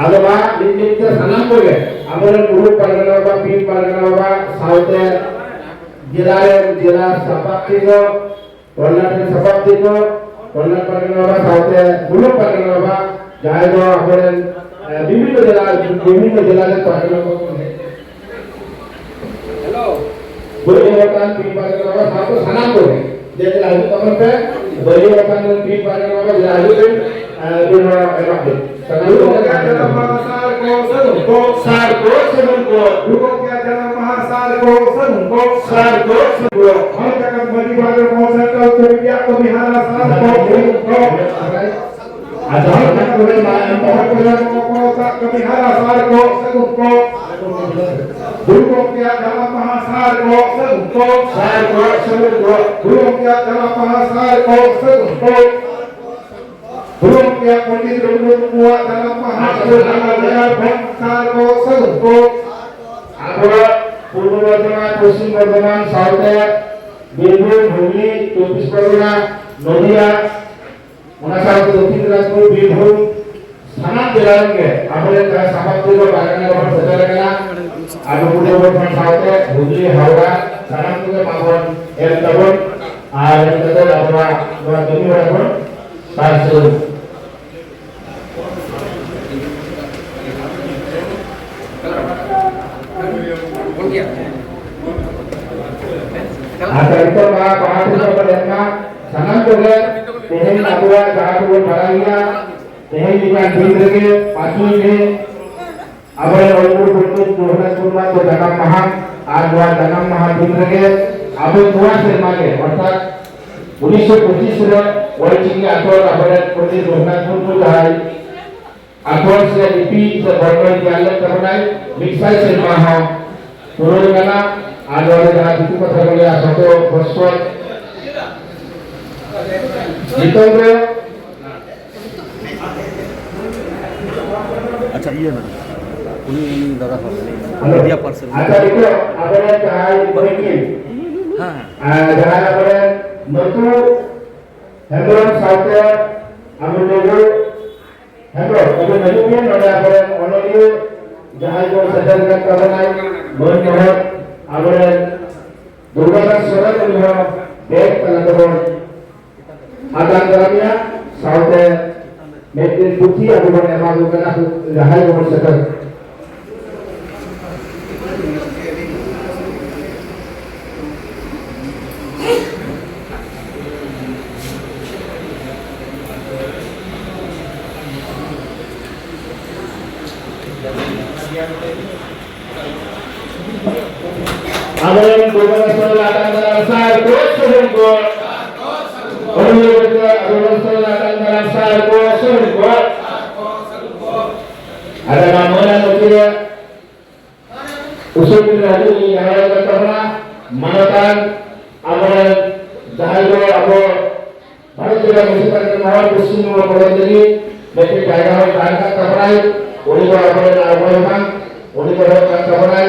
ᱟᱫᱚ ᱢᱟ ᱢᱤᱫ ᱢᱤᱫ ᱛᱮ ᱥᱟᱱᱟᱢ ᱠᱚᱜᱮ, ᱟᱵᱚᱨᱮᱱ ᱯᱩᱨᱩᱵ ᱯᱟᱨᱜᱟᱱᱟ ᱵᱟᱵᱟ, ᱯᱤᱱ ᱯᱟᱨᱜᱟᱱᱟ ᱵᱟᱵᱟ, ᱥᱟᱶᱛᱮ ᱡᱮᱞᱟ ᱨᱮᱱ ᱡᱮᱞᱟ ᱥᱟᱯᱟᱵ ᱛᱤᱸᱜᱩ, ᱠᱚᱨᱱᱟᱴᱚᱠ ᱥᱟᱯᱟᱵ ᱛᱤᱸᱜᱩ, ᱠᱚᱨᱱᱟᱴᱚᱠ ᱯᱟᱨᱜᱟᱱᱟ ᱵᱟᱵᱟ ᱥᱟᱶᱛᱮ ᱯᱩᱨᱩᱵ ᱯᱟᱨᱜᱟᱱᱟ ᱵᱟᱵᱟ, ᱡᱟᱦᱟᱸᱭ ᱫᱚ ᱟᱵᱚᱨᱮᱱ, ᱮ, ᱵᱤᱵᱷᱤᱱᱱᱚ ᱡᱮᱞᱟ, ᱵᱤᱵᱷᱤᱱᱱᱚ ᱡᱮᱞᱟ ᱨᱮᱱ ᱯᱟᱨᱜᱟᱱᱟ ᱵᱟᱵᱟ ᱠᱚ ᱦᱮᱡ᱾ ᱵᱟᱹᱭᱦᱟᱹᱲ ᱟᱠᱟᱱ ᱯᱤᱱ ᱯᱟᱨᱜᱟᱱᱟ ᱵᱟᱵᱟ ᱥᱟᱶᱛᱮ ᱥᱟᱱᱟᱢ ᱠᱚᱜᱮ ᱡᱮ ᱡᱮᱞᱟ ᱦᱤᱡᱩᱜ ᱛᱟᱵᱚᱱ ᱯᱮ, ᱵᱟᱹᱭᱦᱟᱹᱲ ᱟᱠᱟᱱ ᱯᱤᱱ ᱯᱟᱨᱜᱟᱱᱟ ᱵᱟᱵᱟ ᱡᱮᱞᱟ ᱦᱤᱡᱩᱜ ᱯᱮ, ᱟᱨ ᱟᱹᱵᱤᱱ ᱦᱚᱸ ᱮᱢᱟ ᱯᱮ᱾ ᱥᱟᱱᱟᱢ ᱠᱚᱜᱮ ᱥᱟᱨ ᱠᱚ ᱥᱟᱹᱜᱩᱱ ᱠᱚ, ᱥᱟᱨ ᱠᱚ ᱥᱟᱹᱜᱩᱱ ᱠᱚ, ᱜᱩᱨᱩ ᱜᱚᱢᱠᱮᱭᱟᱜ ᱡᱟᱱᱟᱢ ᱢᱟᱦᱟ ᱥᱟᱨ ᱠᱚ ᱥᱟᱹᱜᱩᱱ ᱠᱚ, ᱥᱟᱨ ᱠᱚ ᱥᱟᱹᱜᱩᱱ ᱠᱚ, ᱦᱚᱲ ᱡᱟᱠᱟᱛ ᱢᱟᱹᱡᱷᱤ ᱵᱟᱵᱟ ᱢᱚᱦᱚᱥᱮᱱ ᱠᱚ ᱠᱚᱢᱤᱴᱤᱭᱟᱜ ᱠᱟᱹᱢᱤ ᱦᱟᱨᱟ ᱥᱟᱨ ᱠᱚ ᱥᱟᱹᱜᱩᱱ ᱠᱚ᱾ ᱟᱪᱪᱷᱟ, ᱚᱱᱟ ᱠᱚᱨᱮ ᱢᱟ ᱮᱱ ᱛᱟᱵᱚᱱ ᱠᱚ᱾ ᱠᱚ ᱠᱟᱹᱢᱤ ᱦᱟᱨᱟ ᱥᱟᱨ ᱠᱚ ᱥᱟᱹᱜᱩᱱ ᱠᱚ᱾ ᱜᱩᱨᱩ ᱜᱚᱢᱠᱮᱭᱟᱜ ᱡᱟᱱᱟᱢ ᱢᱟᱦᱟ ᱥᱟᱨ ᱠᱚ ᱥᱟᱹᱜᱩᱱ ᱠᱚ᱾ ᱥᱟᱨ ᱠᱚ ᱥᱟᱹᱜᱩᱱ ᱠᱚ᱾ ᱜᱩᱨᱩ ᱜᱚᱢᱠᱮᱭᱟᱜ ᱡᱟᱱᱟᱢ ᱢᱟᱦᱟ ᱥᱟᱨ ᱠᱚ ᱥᱟᱹᱜᱩᱱ ᱠᱚ᱾ ᱜᱩᱨᱩ ᱜᱚᱢᱠᱮᱭᱟᱜ ᱯᱚᱱᱰᱤᱛ ᱨᱚᱜᱷᱩᱱᱟᱛᱷ ᱢᱩᱨᱢᱩᱣᱟᱜ ᱡᱟᱱᱟᱢ ᱢᱟᱦᱟ ᱥᱟᱨ ᱠᱚ ᱥᱟᱹᱜᱩᱱ ᱠᱚ᱾ ᱟᱵᱚᱣᱟᱜ ᱯᱩᱨᱵᱚ ᱵᱚᱨᱫᱷᱚᱢᱟᱱ, ᱯᱚᱥᱪᱤᱢ ᱵᱚᱨᱫᱷᱚᱢᱟᱱ ᱥᱟᱶᱛᱮ ᱵᱤᱨᱵᱷᱩᱢ, ᱦᱩᱜᱽᱞᱤ, ᱪᱚᱵᱵᱤᱥ ᱯᱚᱨᱜᱚᱱᱟ, ᱱᱚᱫᱤᱭᱟ, ᱚᱱᱟ ᱥᱟᱶᱛᱮ ᱫᱚᱠᱠᱷᱤᱱ ᱫᱤᱱᱟᱡᱽᱯᱩᱨ, ᱵᱤᱨᱵᱷᱩᱢ, ᱥᱟᱱᱟᱢ ᱡᱮᱞᱟ ᱨᱮᱱ ᱜᱮ ᱟᱵᱚᱨᱮᱱ ᱡᱟᱦᱟᱸ ᱥᱟᱯᱟᱵ ᱛᱮ ᱵᱟᱨᱜᱟᱱᱟ ᱵᱟᱵᱚᱱ ᱥᱮᱴᱮᱨ ᱟᱠᱟᱱᱟ, ᱟᱵᱚ ᱯᱩᱨᱵᱚ ᱵᱚᱨᱫᱷᱚᱢᱟᱱ ᱥᱟᱶᱛᱮ ᱦᱩᱜᱽᱞᱤ, ᱦᱟᱣᱲᱟ, ᱥᱟᱱᱟᱢ ᱠᱚᱜᱮ ᱢᱟᱵᱚᱱ ᱮᱢ ᱛᱟᱵᱚᱱ, ᱟᱨ ᱮᱢ ᱠᱟᱛᱮ ᱟᱵᱚᱣᱟᱜ ᱱᱚᱣᱟ ᱠᱟᱹᱢᱤ ᱦᱚᱨᱟ ᱵᱚᱱ ᱯᱟᱨᱥᱟᱞ᱾ ᱡᱟᱦᱟᱸ ᱠᱚᱵᱚᱱ ᱵᱟᱲᱟᱭ ᱜᱮᱭᱟ, ᱛᱮᱦᱮᱧ ᱞᱮᱠᱟᱱ ᱫᱤᱱ ᱨᱮᱜᱮ ᱯᱟᱸᱪᱚᱭ ᱢᱮ ᱟᱵᱚᱨᱮᱱ ᱚᱞ ᱜᱩᱨᱩ ᱯᱚᱱᱰᱤᱛ ᱨᱚᱜᱷᱩᱱᱟᱛᱷ ᱢᱩᱨᱢᱩᱣᱟᱜ ᱫᱚ ᱡᱟᱱᱟᱢ ᱢᱟᱦᱟ᱾ ᱟᱨ ᱱᱚᱣᱟ ᱡᱟᱱᱟᱢ ᱢᱟᱦᱟ ᱫᱤᱱ ᱨᱮᱜᱮ ᱟᱵᱚ ᱱᱚᱣᱟ ᱥᱮᱨᱢᱟ ᱜᱮ, ᱚᱨᱛᱷᱟᱛ ᱩᱱᱤᱥᱥᱚ ᱯᱚᱸᱪᱤᱥ ᱨᱮ ᱚᱞᱪᱤᱠᱤ ᱟᱠᱷᱚᱨ ᱟᱵᱚᱨᱮᱱ ᱯᱚᱱᱰᱤᱛ ᱨᱚᱜᱷᱩᱱᱟᱛᱷ ᱢᱩᱨᱢᱩ ᱡᱟᱦᱟᱸᱭ ᱟᱠᱷᱚᱨ ᱥᱮ ᱞᱤᱯᱤ ᱥᱮ ᱵᱚᱨᱱᱚᱭ ᱛᱮᱭᱟᱨ ᱞᱮᱫ ᱛᱟᱵᱚᱱᱟᱭ, ᱢᱤᱫ ᱥᱟᱭ ᱥᱮᱨᱢᱟ ᱦᱚᱸ ᱯᱩᱨᱟᱹᱣ ᱠᱟᱱᱟ᱾ ᱟᱨ ᱱᱚᱣᱟ ᱨᱮ ᱡᱟᱦᱟᱸ ᱫᱤᱠᱩ ᱠᱟᱛᱷᱟ ᱠᱚ ᱞᱟᱹᱭᱟ, ᱥᱚᱛᱚ ᱵᱚᱥᱚᱨ᱾ ᱱᱤᱛᱚᱝ ᱫᱚ ᱟᱪᱪᱷᱟ, ᱤᱭᱟᱹ ᱱᱟ, ᱩᱱᱤ, ᱩᱱᱤ ᱫᱟᱫᱟ ᱦᱚᱲ, ᱦᱮᱞᱳ᱾ Media person. ᱟᱪᱪᱷᱟ, ᱱᱤᱛᱚᱜ ᱟᱵᱚᱨᱮᱱ ᱡᱟᱦᱟᱸᱭ ᱢᱟᱹᱱᱢᱤ, ᱦᱮᱸ, ᱦᱮᱸ᱾ ᱟᱨ ᱡᱟᱦᱟᱸᱭ ᱟᱵᱚᱨᱮᱱ ᱢᱟᱹᱛᱩ ᱦᱮᱢᱵᱨᱚᱢ ᱥᱟᱶᱛᱮ ᱟᱵᱚ ᱞᱩᱜᱩ ᱦᱮᱢᱵᱨᱚᱢ, ᱟᱵᱚ ᱢᱟᱹᱱᱢᱤ ᱱᱚᱰᱮ ᱟᱵᱚᱨᱮᱱ ᱚᱱᱚᱞᱤᱭᱟᱹ ᱡᱟᱦᱟᱸᱭ ᱠᱚ ᱥᱮᱴᱮᱨ ᱟᱠᱟᱫ ᱛᱟᱵᱚᱱᱟ, ᱢᱟᱹᱱ ᱢᱚᱦᱚᱛ ᱟᱵᱚᱨᱮᱱ ᱫᱩᱨᱜᱟᱫᱟᱥ ᱥᱚᱨᱮᱱ, ᱩᱱᱤ ᱦᱚᱸ ᱵᱮᱜᱽ ᱛᱟᱞᱟ ᱛᱮᱵᱚᱱ ᱟᱛᱟᱝ ᱫᱟᱨᱟᱢᱮᱭᱟ, ᱥᱟᱶᱛᱮ ᱢᱤᱫᱴᱮᱱ ᱯᱩᱛᱷᱤ ᱟᱵᱚ ᱵᱚᱱ ᱮᱢᱟ ᱠᱚ ᱠᱟᱱᱟ, ᱡᱟᱦᱟᱸᱭ ᱠᱚᱵᱚᱱ ᱥᱮᱴᱮᱨ᱾ ᱟᱵᱚᱨᱮᱱ ᱜᱚᱵᱚᱨᱱᱚᱨ ᱥᱟᱞᱟᱜ ᱟᱛᱟᱝ ᱫᱟᱨᱟᱢ ᱥᱟᱨ ᱠᱚ ᱥᱟᱹᱜᱩᱱ ᱠᱚ᱾ ᱚᱱᱩᱨᱳᱫᱷ ᱠᱟᱛᱮ ᱜᱚᱵᱚᱨᱱᱚᱨ ᱥᱟᱞᱟᱜ ᱟᱛᱟᱝ ᱫᱟᱨᱟᱢ ᱥᱟᱨ ᱠᱚ ᱥᱟᱹᱜᱩᱱ ᱠᱚ᱾ ᱟᱫᱚ ᱱᱚᱣᱟ ᱢᱟᱹᱱ ᱟᱨ ᱢᱟᱹᱡᱷᱤ ᱨᱮ ᱩᱥᱩᱞ ᱯᱤᱸᱰᱟᱹ ᱦᱟᱹᱵᱤᱡ ᱞᱤᱧ ᱱᱮᱦᱚᱨ ᱟᱠᱟᱫ ᱛᱟᱵᱚᱱᱟ᱾ ᱢᱟᱱᱚᱛᱟᱱ ᱟᱵᱚᱨᱮᱱ ᱡᱟᱦᱟᱸᱭ ᱫᱚ ᱟᱵᱚ ᱵᱷᱟᱨᱚᱛ ᱡᱟᱠᱟᱛ ᱢᱟᱹᱡᱷᱤ ᱯᱟᱨᱜᱟᱱᱟ ᱢᱚᱦᱚᱞ ᱯᱚᱥᱪᱤᱢ ᱵᱚᱝᱜᱚ ᱯᱚᱱᱚᱛ ᱞᱟᱹᱜᱤᱫ ᱢᱤᱫᱴᱮᱱ ᱡᱟᱭᱜᱟ ᱦᱚᱸᱭ ᱫᱟᱱ ᱟᱠᱟᱫ ᱛᱟᱵᱚᱱᱟᱭ᱾ ᱩᱱᱤ ᱫᱚ ᱟᱵᱚᱨᱮᱱ ᱟᱨ ᱚᱠᱚᱭ ᱦᱚᱸ ᱵᱟᱝ, ᱩᱱᱤ ᱫᱚ ᱦᱩᱭᱩᱜ ᱠᱟᱱ ᱛᱟᱵᱚᱱᱟᱭ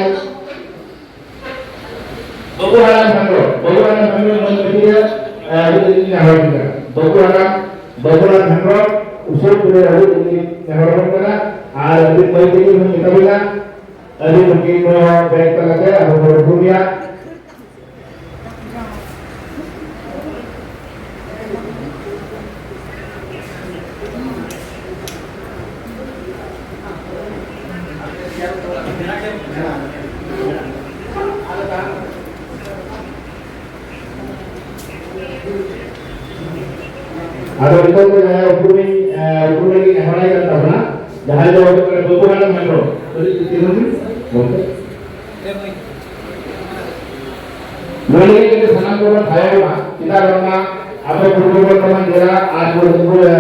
ᱵᱟᱹᱵᱩ ᱦᱟᱲᱟᱢ ᱦᱮᱢᱵᱨᱚᱢ᱾ ᱵᱟᱹᱵᱩ ᱦᱟᱲᱟᱢ ᱦᱮᱢᱵᱨᱚᱢ ᱢᱟᱹᱱ ᱢᱟᱹᱡᱷᱤ ᱨᱮ, ᱟᱹᱰᱤ ᱫᱤᱱ ᱱᱮᱦᱚᱨ ᱠᱟᱱᱟ᱾ ᱵᱟᱹᱵᱩ ᱦᱟᱲᱟᱢ, ᱵᱟᱹᱵᱩ ᱦᱟᱲᱟᱢ ᱦᱮᱢᱵᱨᱚᱢ ᱩᱥᱩᱞ ᱯᱤᱸᱰᱟᱹ ᱟᱹᱰᱤ ᱫᱤᱱ ᱱᱮᱦᱚᱨ ᱟᱵᱚᱱ ᱠᱟᱱᱟ᱾ ᱟᱨ ᱟᱹᱰᱤ ᱢᱟᱹᱭ ᱛᱮᱜᱮ ᱵᱚᱱ ᱢᱮᱛᱟ ᱵᱤᱱᱟ, ᱟᱹᱰᱤ ᱵᱷᱟᱹᱜᱤ ᱱᱚᱣᱟ ᱵᱮᱜᱽ ᱛᱟᱞᱟᱛᱮ ᱟᱵᱚ ᱵᱚᱱ ᱨᱩᱯᱩᱢᱮᱭᱟ᱾ ᱟᱫᱚ ᱱᱤᱛᱚᱜ ᱫᱚ ᱡᱟᱦᱟᱸᱭ ᱩᱯᱨᱩᱢᱤᱧ, ᱮ, ᱩᱯᱨᱩᱢ ᱞᱟᱹᱜᱤᱫ ᱱᱮᱦᱚᱨᱟᱭ ᱠᱟᱱ ᱛᱟᱵᱚᱱᱟ, ᱡᱟᱦᱟᱸᱭ ᱫᱚ ᱦᱩᱭᱩᱜ ᱠᱟᱱᱟ ᱵᱟᱹᱵᱩ ᱢᱟᱨᱟᱝ ᱦᱮᱢᱵᱨᱚᱢ᱾ ᱠᱟᱹᱴᱤᱡ ᱛᱤᱸᱜᱩᱱ ᱵᱤᱱ, ᱜᱚᱢᱠᱮ᱾ ᱱᱚᱣᱟ ᱞᱟᱹᱜᱤᱫ ᱛᱮ ᱥᱟᱱᱟᱢ ᱠᱚᱵᱚᱱ ᱛᱷᱟᱭᱚ ᱢᱟ, ᱪᱮᱫᱟᱜ ᱵᱟᱝᱢᱟ ᱟᱵᱚ ᱯᱩᱨᱵᱚ ᱵᱚᱨᱫᱷᱚᱢᱟᱱ ᱡᱮᱞᱟ ᱟᱨ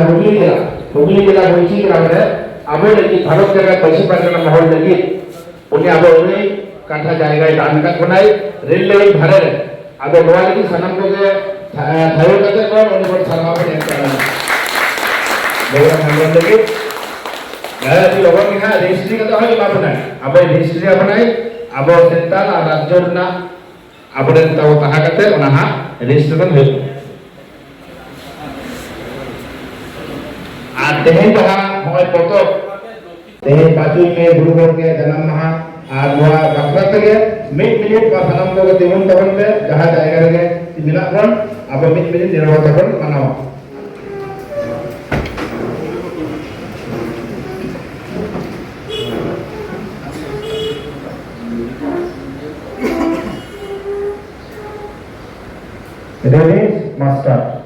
ᱦᱩᱜᱽᱞᱤ ᱡᱮᱞᱟ, ᱦᱩᱜᱽᱞᱤ ᱡᱮᱞᱟ ᱵᱚᱱᱪᱤ ᱜᱨᱟᱢ ᱨᱮ ᱟᱵᱚ ᱞᱟᱹᱜᱤᱫ ᱵᱷᱟᱨᱚᱛ ᱡᱟᱠᱟᱛ ᱯᱟᱹᱪᱷᱤᱢ ᱯᱟᱨᱜᱟᱱᱟ ᱢᱚᱦᱚᱞ ᱞᱟᱹᱜᱤᱫ ᱩᱱᱤ ᱟᱵᱚ ᱟᱹᱲᱟᱹᱭ ᱠᱟᱴᱷᱟ ᱡᱟᱭᱜᱟᱭ ᱫᱟᱱ ᱟᱠᱟᱫ ᱵᱚᱱᱟᱭ ᱨᱮᱞ ᱞᱟᱭᱤᱱ ᱫᱷᱟᱨᱮ ᱨᱮ᱾ ᱟᱫᱚ ᱱᱚᱣᱟ ᱞᱟᱹᱜᱤᱫ ᱥᱟᱱᱟᱢ ᱠᱚᱜᱮ ᱛᱷᱟ-, ᱛᱷᱟᱭᱚ ᱠᱟᱛᱮ ᱵᱚᱱ ᱩᱱᱤ ᱵᱚᱱ ᱥᱟᱨᱦᱟᱣ ᱵᱚᱱ ᱮᱢ ᱠᱟᱜᱼᱟ᱾ ᱵᱟᱹᱵᱩᱨᱟᱢ ᱦᱮᱢᱵᱨᱚᱢ ᱞᱟᱹᱜᱤᱫ ᱟᱹᱰᱤ ᱞᱚᱜᱚᱱ ᱜᱮ ᱦᱟᱸᱜ ᱨᱮᱡᱤᱥᱴᱨᱤ ᱠᱟᱛᱮ ᱦᱚᱸᱭ ᱮᱢᱟ ᱵᱚᱱᱟᱭ᱾ ᱟᱵᱚᱭ ᱨᱮᱡᱤᱥᱴᱨᱤ ᱟᱵᱚᱱᱟᱭ, ᱟᱵᱚ ᱥᱮᱱᱴᱨᱟᱞ ᱟᱨ ᱨᱟᱡᱽᱡᱚ ᱨᱮᱱᱟᱜ ᱟᱵᱚᱨᱮᱱ ᱛᱟᱵᱚ ᱛᱟᱦᱮᱸ ᱠᱟᱛᱮ ᱚᱱᱟ ᱦᱟᱸᱜ ᱨᱮᱡᱤᱥᱴᱨᱮᱥᱚᱱ ᱦᱩᱭᱩᱜᱼᱟ᱾ ᱟᱨ ᱛᱮᱦᱮᱧ ᱫᱚ ᱦᱟᱸᱜ ᱱᱚᱜᱼᱚᱭ ᱯᱚᱛᱚᱵ, ᱛᱮᱦᱮᱧ ᱯᱟᱸᱪᱚᱭ ᱢᱮ ᱜᱩᱨᱩ ᱜᱚᱢᱠᱮ ᱡᱟᱱᱟᱢ ᱢᱟᱦᱟ, ᱟᱨ ᱱᱚᱣᱟ ᱵᱟᱠᱷᱨᱟ ᱛᱮᱜᱮ ᱢᱤᱫ ᱢᱤᱱᱤᱴ ᱢᱟ ᱥᱟᱱᱟᱢ ᱠᱚᱜᱮ ᱛᱤᱸᱜᱩᱱ ᱛᱟᱵᱚᱱ ᱯᱮ, ᱡᱟᱦᱟᱸ ᱡᱟᱭᱜᱟ ᱨᱮᱜᱮ ᱢᱮᱱᱟᱜ ᱵᱚᱱ, ᱟᱵᱚ ᱢᱤᱫ ᱢᱤᱱᱤᱴ ᱱᱤᱨᱚᱵᱚᱛᱟ ᱵᱚᱱ ᱢᱟᱱᱟᱣᱟ᱾ Ready, master.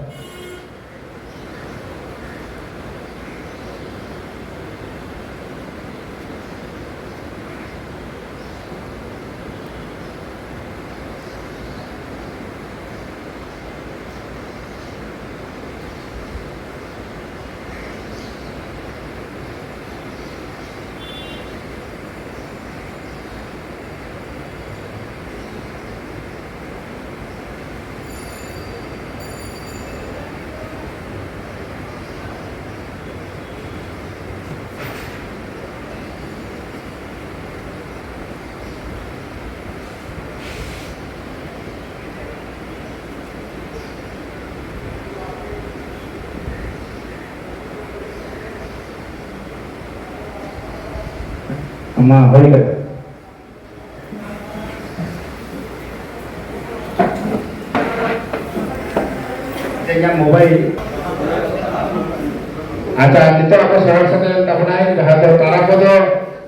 ᱟᱢᱟᱜ ᱦᱩᱭ ᱠᱟᱱᱟ᱾ ᱤᱧᱟᱹᱜ ᱢᱳᱵᱟᱭᱤᱞ᱾ ᱟᱪᱪᱷᱟ, ᱱᱤᱛᱚᱜ ᱟᱵᱚ ᱥᱚᱦᱚᱨ ᱥᱮᱴᱮᱨ ᱛᱟᱵᱚᱱᱟᱭ, ᱡᱟᱦᱟᱸ ᱫᱚ ᱛᱟᱨᱟ ᱠᱚᱫᱚ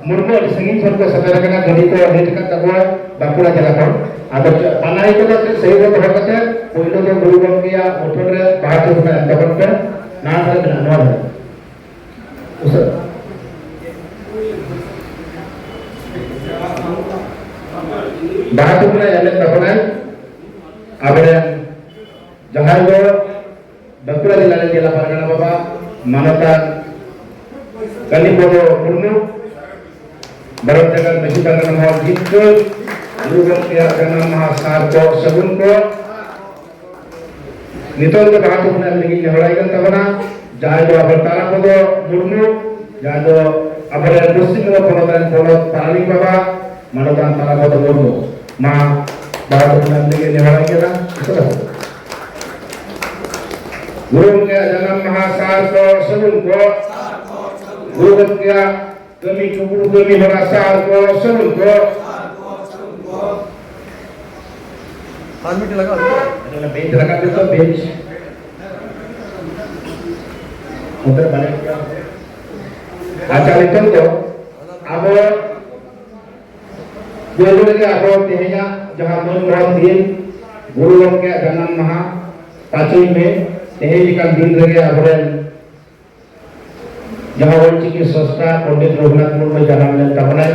ᱢᱩᱨᱢᱩ ᱟᱹᱰᱤ ᱥᱟᱺᱜᱤᱧ ᱠᱷᱚᱱ ᱠᱚ ᱥᱮᱴᱮᱨ ᱟᱠᱟᱱᱟ, ᱜᱟᱹᱰᱤ ᱠᱚ ᱞᱮᱴ ᱟᱠᱟᱫ ᱛᱟᱠᱚᱣᱟ ᱵᱟᱸᱠᱩᱲᱟ ᱡᱮᱞᱟ ᱠᱷᱚᱱ᱾ ᱟᱫᱚ ᱯᱟᱱᱟᱦᱤ ᱠᱚᱫᱚ ᱥᱟᱹᱭᱤᱰ ᱨᱮ ᱫᱚᱦᱚ ᱠᱟᱛᱮ ᱯᱳᱭᱞᱳ ᱫᱚ ᱜᱩᱨᱩ ᱜᱚᱢᱠᱮᱭᱟᱜ ᱢᱩᱴᱷᱟᱹᱱ ᱨᱮ ᱵᱟᱦᱟ ᱪᱩᱱ ᱮᱢ ᱛᱟᱵᱚᱱ ᱯᱮ᱾ ᱱᱟᱣᱟ ᱫᱷᱟᱨᱮ ᱢᱮᱱᱟᱜᱼᱟ, ᱱᱚᱣᱟ ᱫᱷᱟᱨᱮ᱾ ᱩᱥᱟᱹᱨᱟ᱾ ᱵᱟᱦᱟ ᱛᱷᱩᱯ ᱨᱮ ᱮᱢᱞᱮᱫ ᱛᱟᱵᱚᱱᱟᱭ ᱟᱵᱚᱨᱮᱱ ᱡᱟᱦᱟᱸᱭ ᱫᱚ ᱵᱟᱸᱠᱩᱲᱟ ᱡᱮᱞᱟ ᱨᱮᱱ ᱡᱮᱞᱟ ᱯᱟᱨᱜᱟᱱᱟ ᱵᱟᱵᱟ ᱢᱟᱱᱚᱛᱟᱱ ᱠᱟᱞᱤᱯᱚᱫᱚ ᱢᱩᱨᱢᱩ, ᱵᱷᱟᱨᱚᱛ ᱡᱟᱠᱟᱛ ᱢᱟᱹᱡᱷᱤ ᱯᱟᱨᱜᱟᱱᱟ ᱢᱚᱦᱚᱞ ᱡᱤᱛᱠᱟᱹᱨ ᱜᱩᱨᱩ ᱜᱚᱢᱠᱮᱭᱟᱜ ᱡᱟᱱᱟᱢ ᱢᱟᱦᱟ ᱥᱟᱨ ᱠᱚ ᱥᱟᱹᱜᱩᱱ ᱠᱚ᱾ ᱱᱤᱛᱚᱝ ᱫᱚ ᱵᱟᱦᱟ ᱛᱷᱩᱯ ᱨᱮᱱᱟᱜ ᱞᱟᱹᱜᱤᱫ ᱱᱮᱦᱚᱨᱟᱭ ᱠᱟᱱ ᱛᱟᱵᱚᱱᱟ, ᱡᱟᱦᱟᱸᱭ ᱫᱚ ᱟᱵᱚ ᱛᱟᱨᱟᱯᱚᱫᱚ ᱢᱩᱨᱢᱩ, ᱡᱟᱦᱟᱸᱭ ᱫᱚ ᱟᱵᱚᱨᱮᱱ ᱯᱚᱥᱪᱤᱢ ᱵᱚᱝᱜᱚ ᱯᱚᱱᱚᱛ ᱨᱮᱱ ᱯᱚᱱᱚᱛ ᱯᱟᱨᱟᱱᱤᱠ ᱵᱟᱵᱟ ᱢᱟᱱᱚᱛᱟᱱ ᱛᱟᱨᱟᱯᱚᱫᱚ ᱢᱩᱨᱢᱩ᱾ ᱢᱟ ᱵᱟᱦᱟ ᱛᱷᱩᱯ ᱨᱮᱱᱟᱜ ᱞᱟᱹᱜᱤᱫ ᱱᱮᱦᱚᱨᱟᱭ ᱠᱟᱱᱟ᱾ ᱜᱩᱨᱩ ᱜᱚᱢᱠᱮᱭᱟᱜ ᱡᱟᱱᱟᱢ ᱢᱟᱦᱟ ᱥᱟᱨ ᱠᱚ ᱥᱟᱹᱜᱩᱱ ᱠᱚ, ᱜᱩᱨᱩ ᱜᱚᱢᱠᱮᱭᱟᱜ ᱠᱟᱹᱢᱤ ᱠᱩᱠᱢᱩ ᱠᱟᱹᱢᱤ ᱦᱚᱨᱟ ᱥᱟᱨ ᱠᱚ ᱥᱟᱹᱜᱩᱱ ᱠᱚ᱾ ᱟᱨ ᱢᱤᱫᱴᱮᱱ ᱞᱟᱜᱟᱣ ᱦᱩᱭᱩᱜᱼᱟ᱾ ᱟᱫᱚ ᱚᱱᱟ ᱵᱮᱧᱪ ᱨᱟᱠᱟᱵ ᱡᱚᱛᱚ ᱵᱮᱧᱪ᱾ ᱚᱱᱛᱮ ᱨᱮ ᱵᱟᱨᱭᱟ ᱯᱮᱭᱟ᱾ ᱟᱪᱪᱷᱟ, ᱱᱤᱛᱚᱝ ᱫᱚ ᱟᱵᱚ ᱯᱳᱭᱞᱳ ᱨᱮᱜᱮ ᱟᱵᱚ ᱛᱮᱦᱮᱧᱟᱜ ᱡᱟᱦᱟᱸ ᱢᱟᱹᱱ ᱢᱟᱦᱟ ᱫᱤᱱ, ᱜᱩᱨᱩ ᱜᱚᱢᱠᱮᱭᱟᱜ ᱡᱟᱱᱟᱢ ᱢᱟᱦᱟ ᱯᱟᱸᱪᱚᱭ ᱢᱮ, ᱛᱮᱦᱮᱧ ᱞᱮᱠᱟᱱ ᱫᱤᱱ ᱨᱮᱜᱮ ᱟᱵᱚᱨᱮᱱ ᱡᱟᱦᱟᱸ ᱚᱞᱪᱤᱠᱤ ᱥᱨᱚᱥᱴᱟ ᱯᱚᱱᱰᱤᱛ ᱨᱚᱜᱷᱩᱱᱟᱛᱷ ᱢᱩᱨᱢᱩᱭ ᱡᱟᱱᱟᱢ ᱞᱮᱱ ᱛᱟᱵᱚᱱᱟᱭ᱾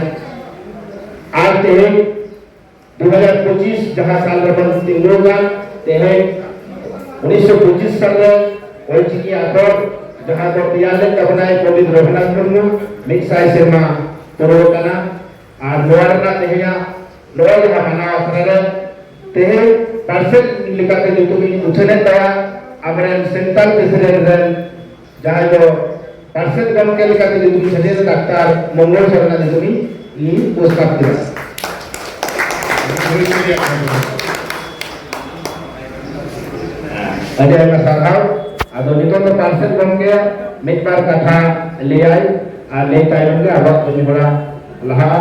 ᱟᱨ ᱛᱮᱦᱮᱧ ᱫᱩ ᱦᱟᱡᱟᱨ ᱯᱚᱸᱪᱤᱥ ᱡᱟᱦᱟᱸ ᱥᱟᱞ ᱨᱮᱵᱚᱱ ᱛᱤᱸᱜᱩ ᱟᱠᱟᱱ, ᱛᱮᱦᱮᱧ ᱩᱱᱤᱥᱥᱚ ᱯᱚᱸᱪᱤᱥ ᱥᱟᱞ ᱨᱮ ᱚᱞᱪᱤᱠᱤ ᱟᱠᱷᱚᱨ ᱡᱟᱦᱟᱸ ᱫᱚ ᱛᱮᱭᱟᱨ ᱞᱮᱫ ᱛᱟᱵᱚᱱᱟᱭ ᱯᱚᱱᱰᱤᱛ ᱨᱚᱜᱷᱩᱱᱟᱛᱷ ᱢᱩᱨᱢᱩ, ᱢᱤᱫ ᱥᱟᱭ ᱥᱮᱨᱢᱟ ᱯᱩᱨᱟᱹᱣ ᱟᱠᱟᱱᱟ᱾ ᱟᱨ ᱱᱚᱣᱟ ᱨᱮᱱᱟᱜ ᱛᱮᱦᱮᱧᱟᱜ ᱱᱚᱜᱼᱚᱭ ᱡᱟᱦᱟᱸ ᱢᱟᱱᱟᱣ ᱟᱠᱷᱲᱟ ᱨᱮ ᱛᱮᱦᱮᱧ ᱯᱟᱨᱥᱮᱛ ᱞᱮᱠᱟᱛᱮ ᱧᱩᱛᱩᱢᱤᱧ ᱩᱪᱷᱟᱹᱱᱮᱫ ᱛᱟᱭᱟ, ᱟᱵᱚᱨᱮᱱ ᱥᱮᱱᱴᱨᱟᱞ ᱯᱨᱮᱥᱤᱰᱮᱱᱴ ᱨᱮᱱ ᱡᱟᱦᱟᱸᱭ ᱫᱚ ᱯᱟᱨᱥᱮᱛ ᱜᱚᱢᱠᱮ ᱞᱮᱠᱟᱛᱮ ᱧᱩᱛᱩᱢ ᱥᱟᱹᱨᱤᱭᱟᱹ ᱰᱟᱠᱛᱟᱨ ᱢᱚᱝᱜᱚᱞ ᱥᱚᱨᱮᱱᱟᱜ ᱧᱩᱛᱩᱢᱤᱧ ᱤᱧ ᱯᱨᱚᱥᱛᱟᱵ ᱠᱮᱫᱟ᱾ ᱟᱹᱰᱤ ᱟᱭᱢᱟ ᱥᱟᱨᱦᱟᱣ᱾ ᱟᱫᱚ ᱱᱤᱛᱚᱝ ᱫᱚ ᱯᱟᱨᱥᱮᱛ ᱜᱚᱢᱠᱮ ᱢᱤᱫ ᱵᱟᱨ ᱠᱟᱛᱷᱟ ᱞᱟᱹᱭᱟᱭ, ᱟᱨ ᱞᱟᱹᱭ ᱛᱟᱭᱱᱚᱢ ᱜᱮ ᱟᱵᱚᱣᱟᱜ ᱠᱟᱹᱢᱤ ᱦᱚᱨᱟ ᱞᱟᱦᱟᱜᱼᱟ᱾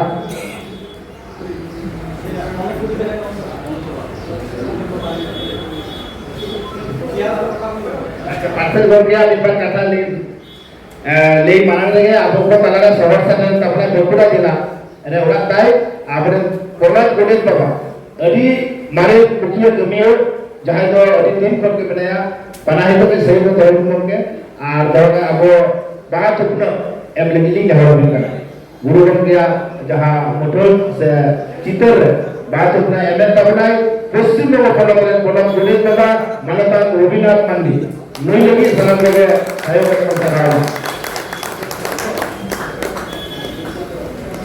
ᱟᱪᱪᱷᱟ, ᱯᱟᱨᱥᱮᱛ ᱜᱚᱢᱠᱮᱭᱟᱜ ᱢᱤᱫ ᱵᱟᱨ ᱠᱟᱛᱷᱟ ᱞᱟᱹᱭ, ᱮ, ᱞᱟᱹᱭ ᱢᱟᱲᱟᱝ ᱨᱮᱜᱮ ᱟᱵᱚ ᱠᱚ ᱛᱟᱞᱟᱨᱮ ᱥᱚᱦᱚᱨ ᱥᱮᱴᱮᱨ ᱛᱟᱵᱚᱱᱟ ᱵᱟᱸᱠᱩᱲᱟ ᱡᱮᱞᱟ ᱨᱮ ᱚᱲᱟᱜ ᱛᱟᱭ, ᱟᱵᱚᱨᱮᱱ ᱯᱚᱱᱚᱛ ᱜᱚᱰᱮᱛ ᱵᱟᱵᱟ, ᱟᱹᱰᱤ ᱢᱟᱨᱮ ᱢᱩᱠᱷᱤᱭᱟᱹ ᱠᱟᱹᱢᱤᱭᱟᱹ, ᱡᱟᱦᱟᱸᱭ ᱫᱚ ᱟᱹᱰᱤ ᱫᱤᱱ ᱠᱷᱚᱱ ᱜᱮ ᱢᱮᱱᱟᱭᱟ, ᱯᱟᱱᱟᱦᱤ ᱫᱚ ᱥᱟᱹᱦᱤ ᱫᱚ ᱛᱟᱦᱮᱸ ᱜᱚᱢᱠᱮ, ᱟᱨ ᱫᱚᱦᱚ ᱠᱟᱜ ᱟᱵᱚ ᱵᱟᱦᱟ ᱛᱷᱩᱯᱱᱟᱹ ᱮᱢ ᱞᱟᱹᱜᱤᱫ ᱞᱤᱧ ᱱᱮᱦᱚᱨ ᱟᱵᱤᱱ ᱠᱟᱱᱟ᱾ ᱜᱩᱨᱩ ᱜᱚᱢᱠᱮᱭᱟᱜ ᱡᱟᱦᱟᱸ ᱢᱩᱴᱷᱟᱹᱱ ᱥᱮ ᱪᱤᱛᱟᱹᱨ ᱨᱮ ᱵᱟᱦᱟ ᱛᱷᱩᱯᱱᱟᱹ ᱮᱢᱮᱫ ᱛᱟᱵᱚᱱᱟᱭ ᱯᱚᱥᱪᱤᱢ ᱵᱚᱝᱜᱚ ᱯᱚᱱᱚᱛ ᱨᱮᱱ ᱯᱚᱱᱚᱛ ᱜᱚᱰᱮᱛ ᱵᱟᱵᱟ ᱢᱟᱱᱚᱛᱟᱱ ᱨᱚᱵᱤᱱᱟᱛᱷ ᱢᱟᱱᱰᱤ, ᱱᱩᱭ ᱞᱟᱹᱜᱤᱫ ᱥᱟᱱᱟᱢ ᱠᱚᱜᱮ ᱛᱷᱟᱭᱚ ᱠᱟᱛᱮ ᱵᱚᱱ ᱥᱟᱨᱦᱟᱣ᱾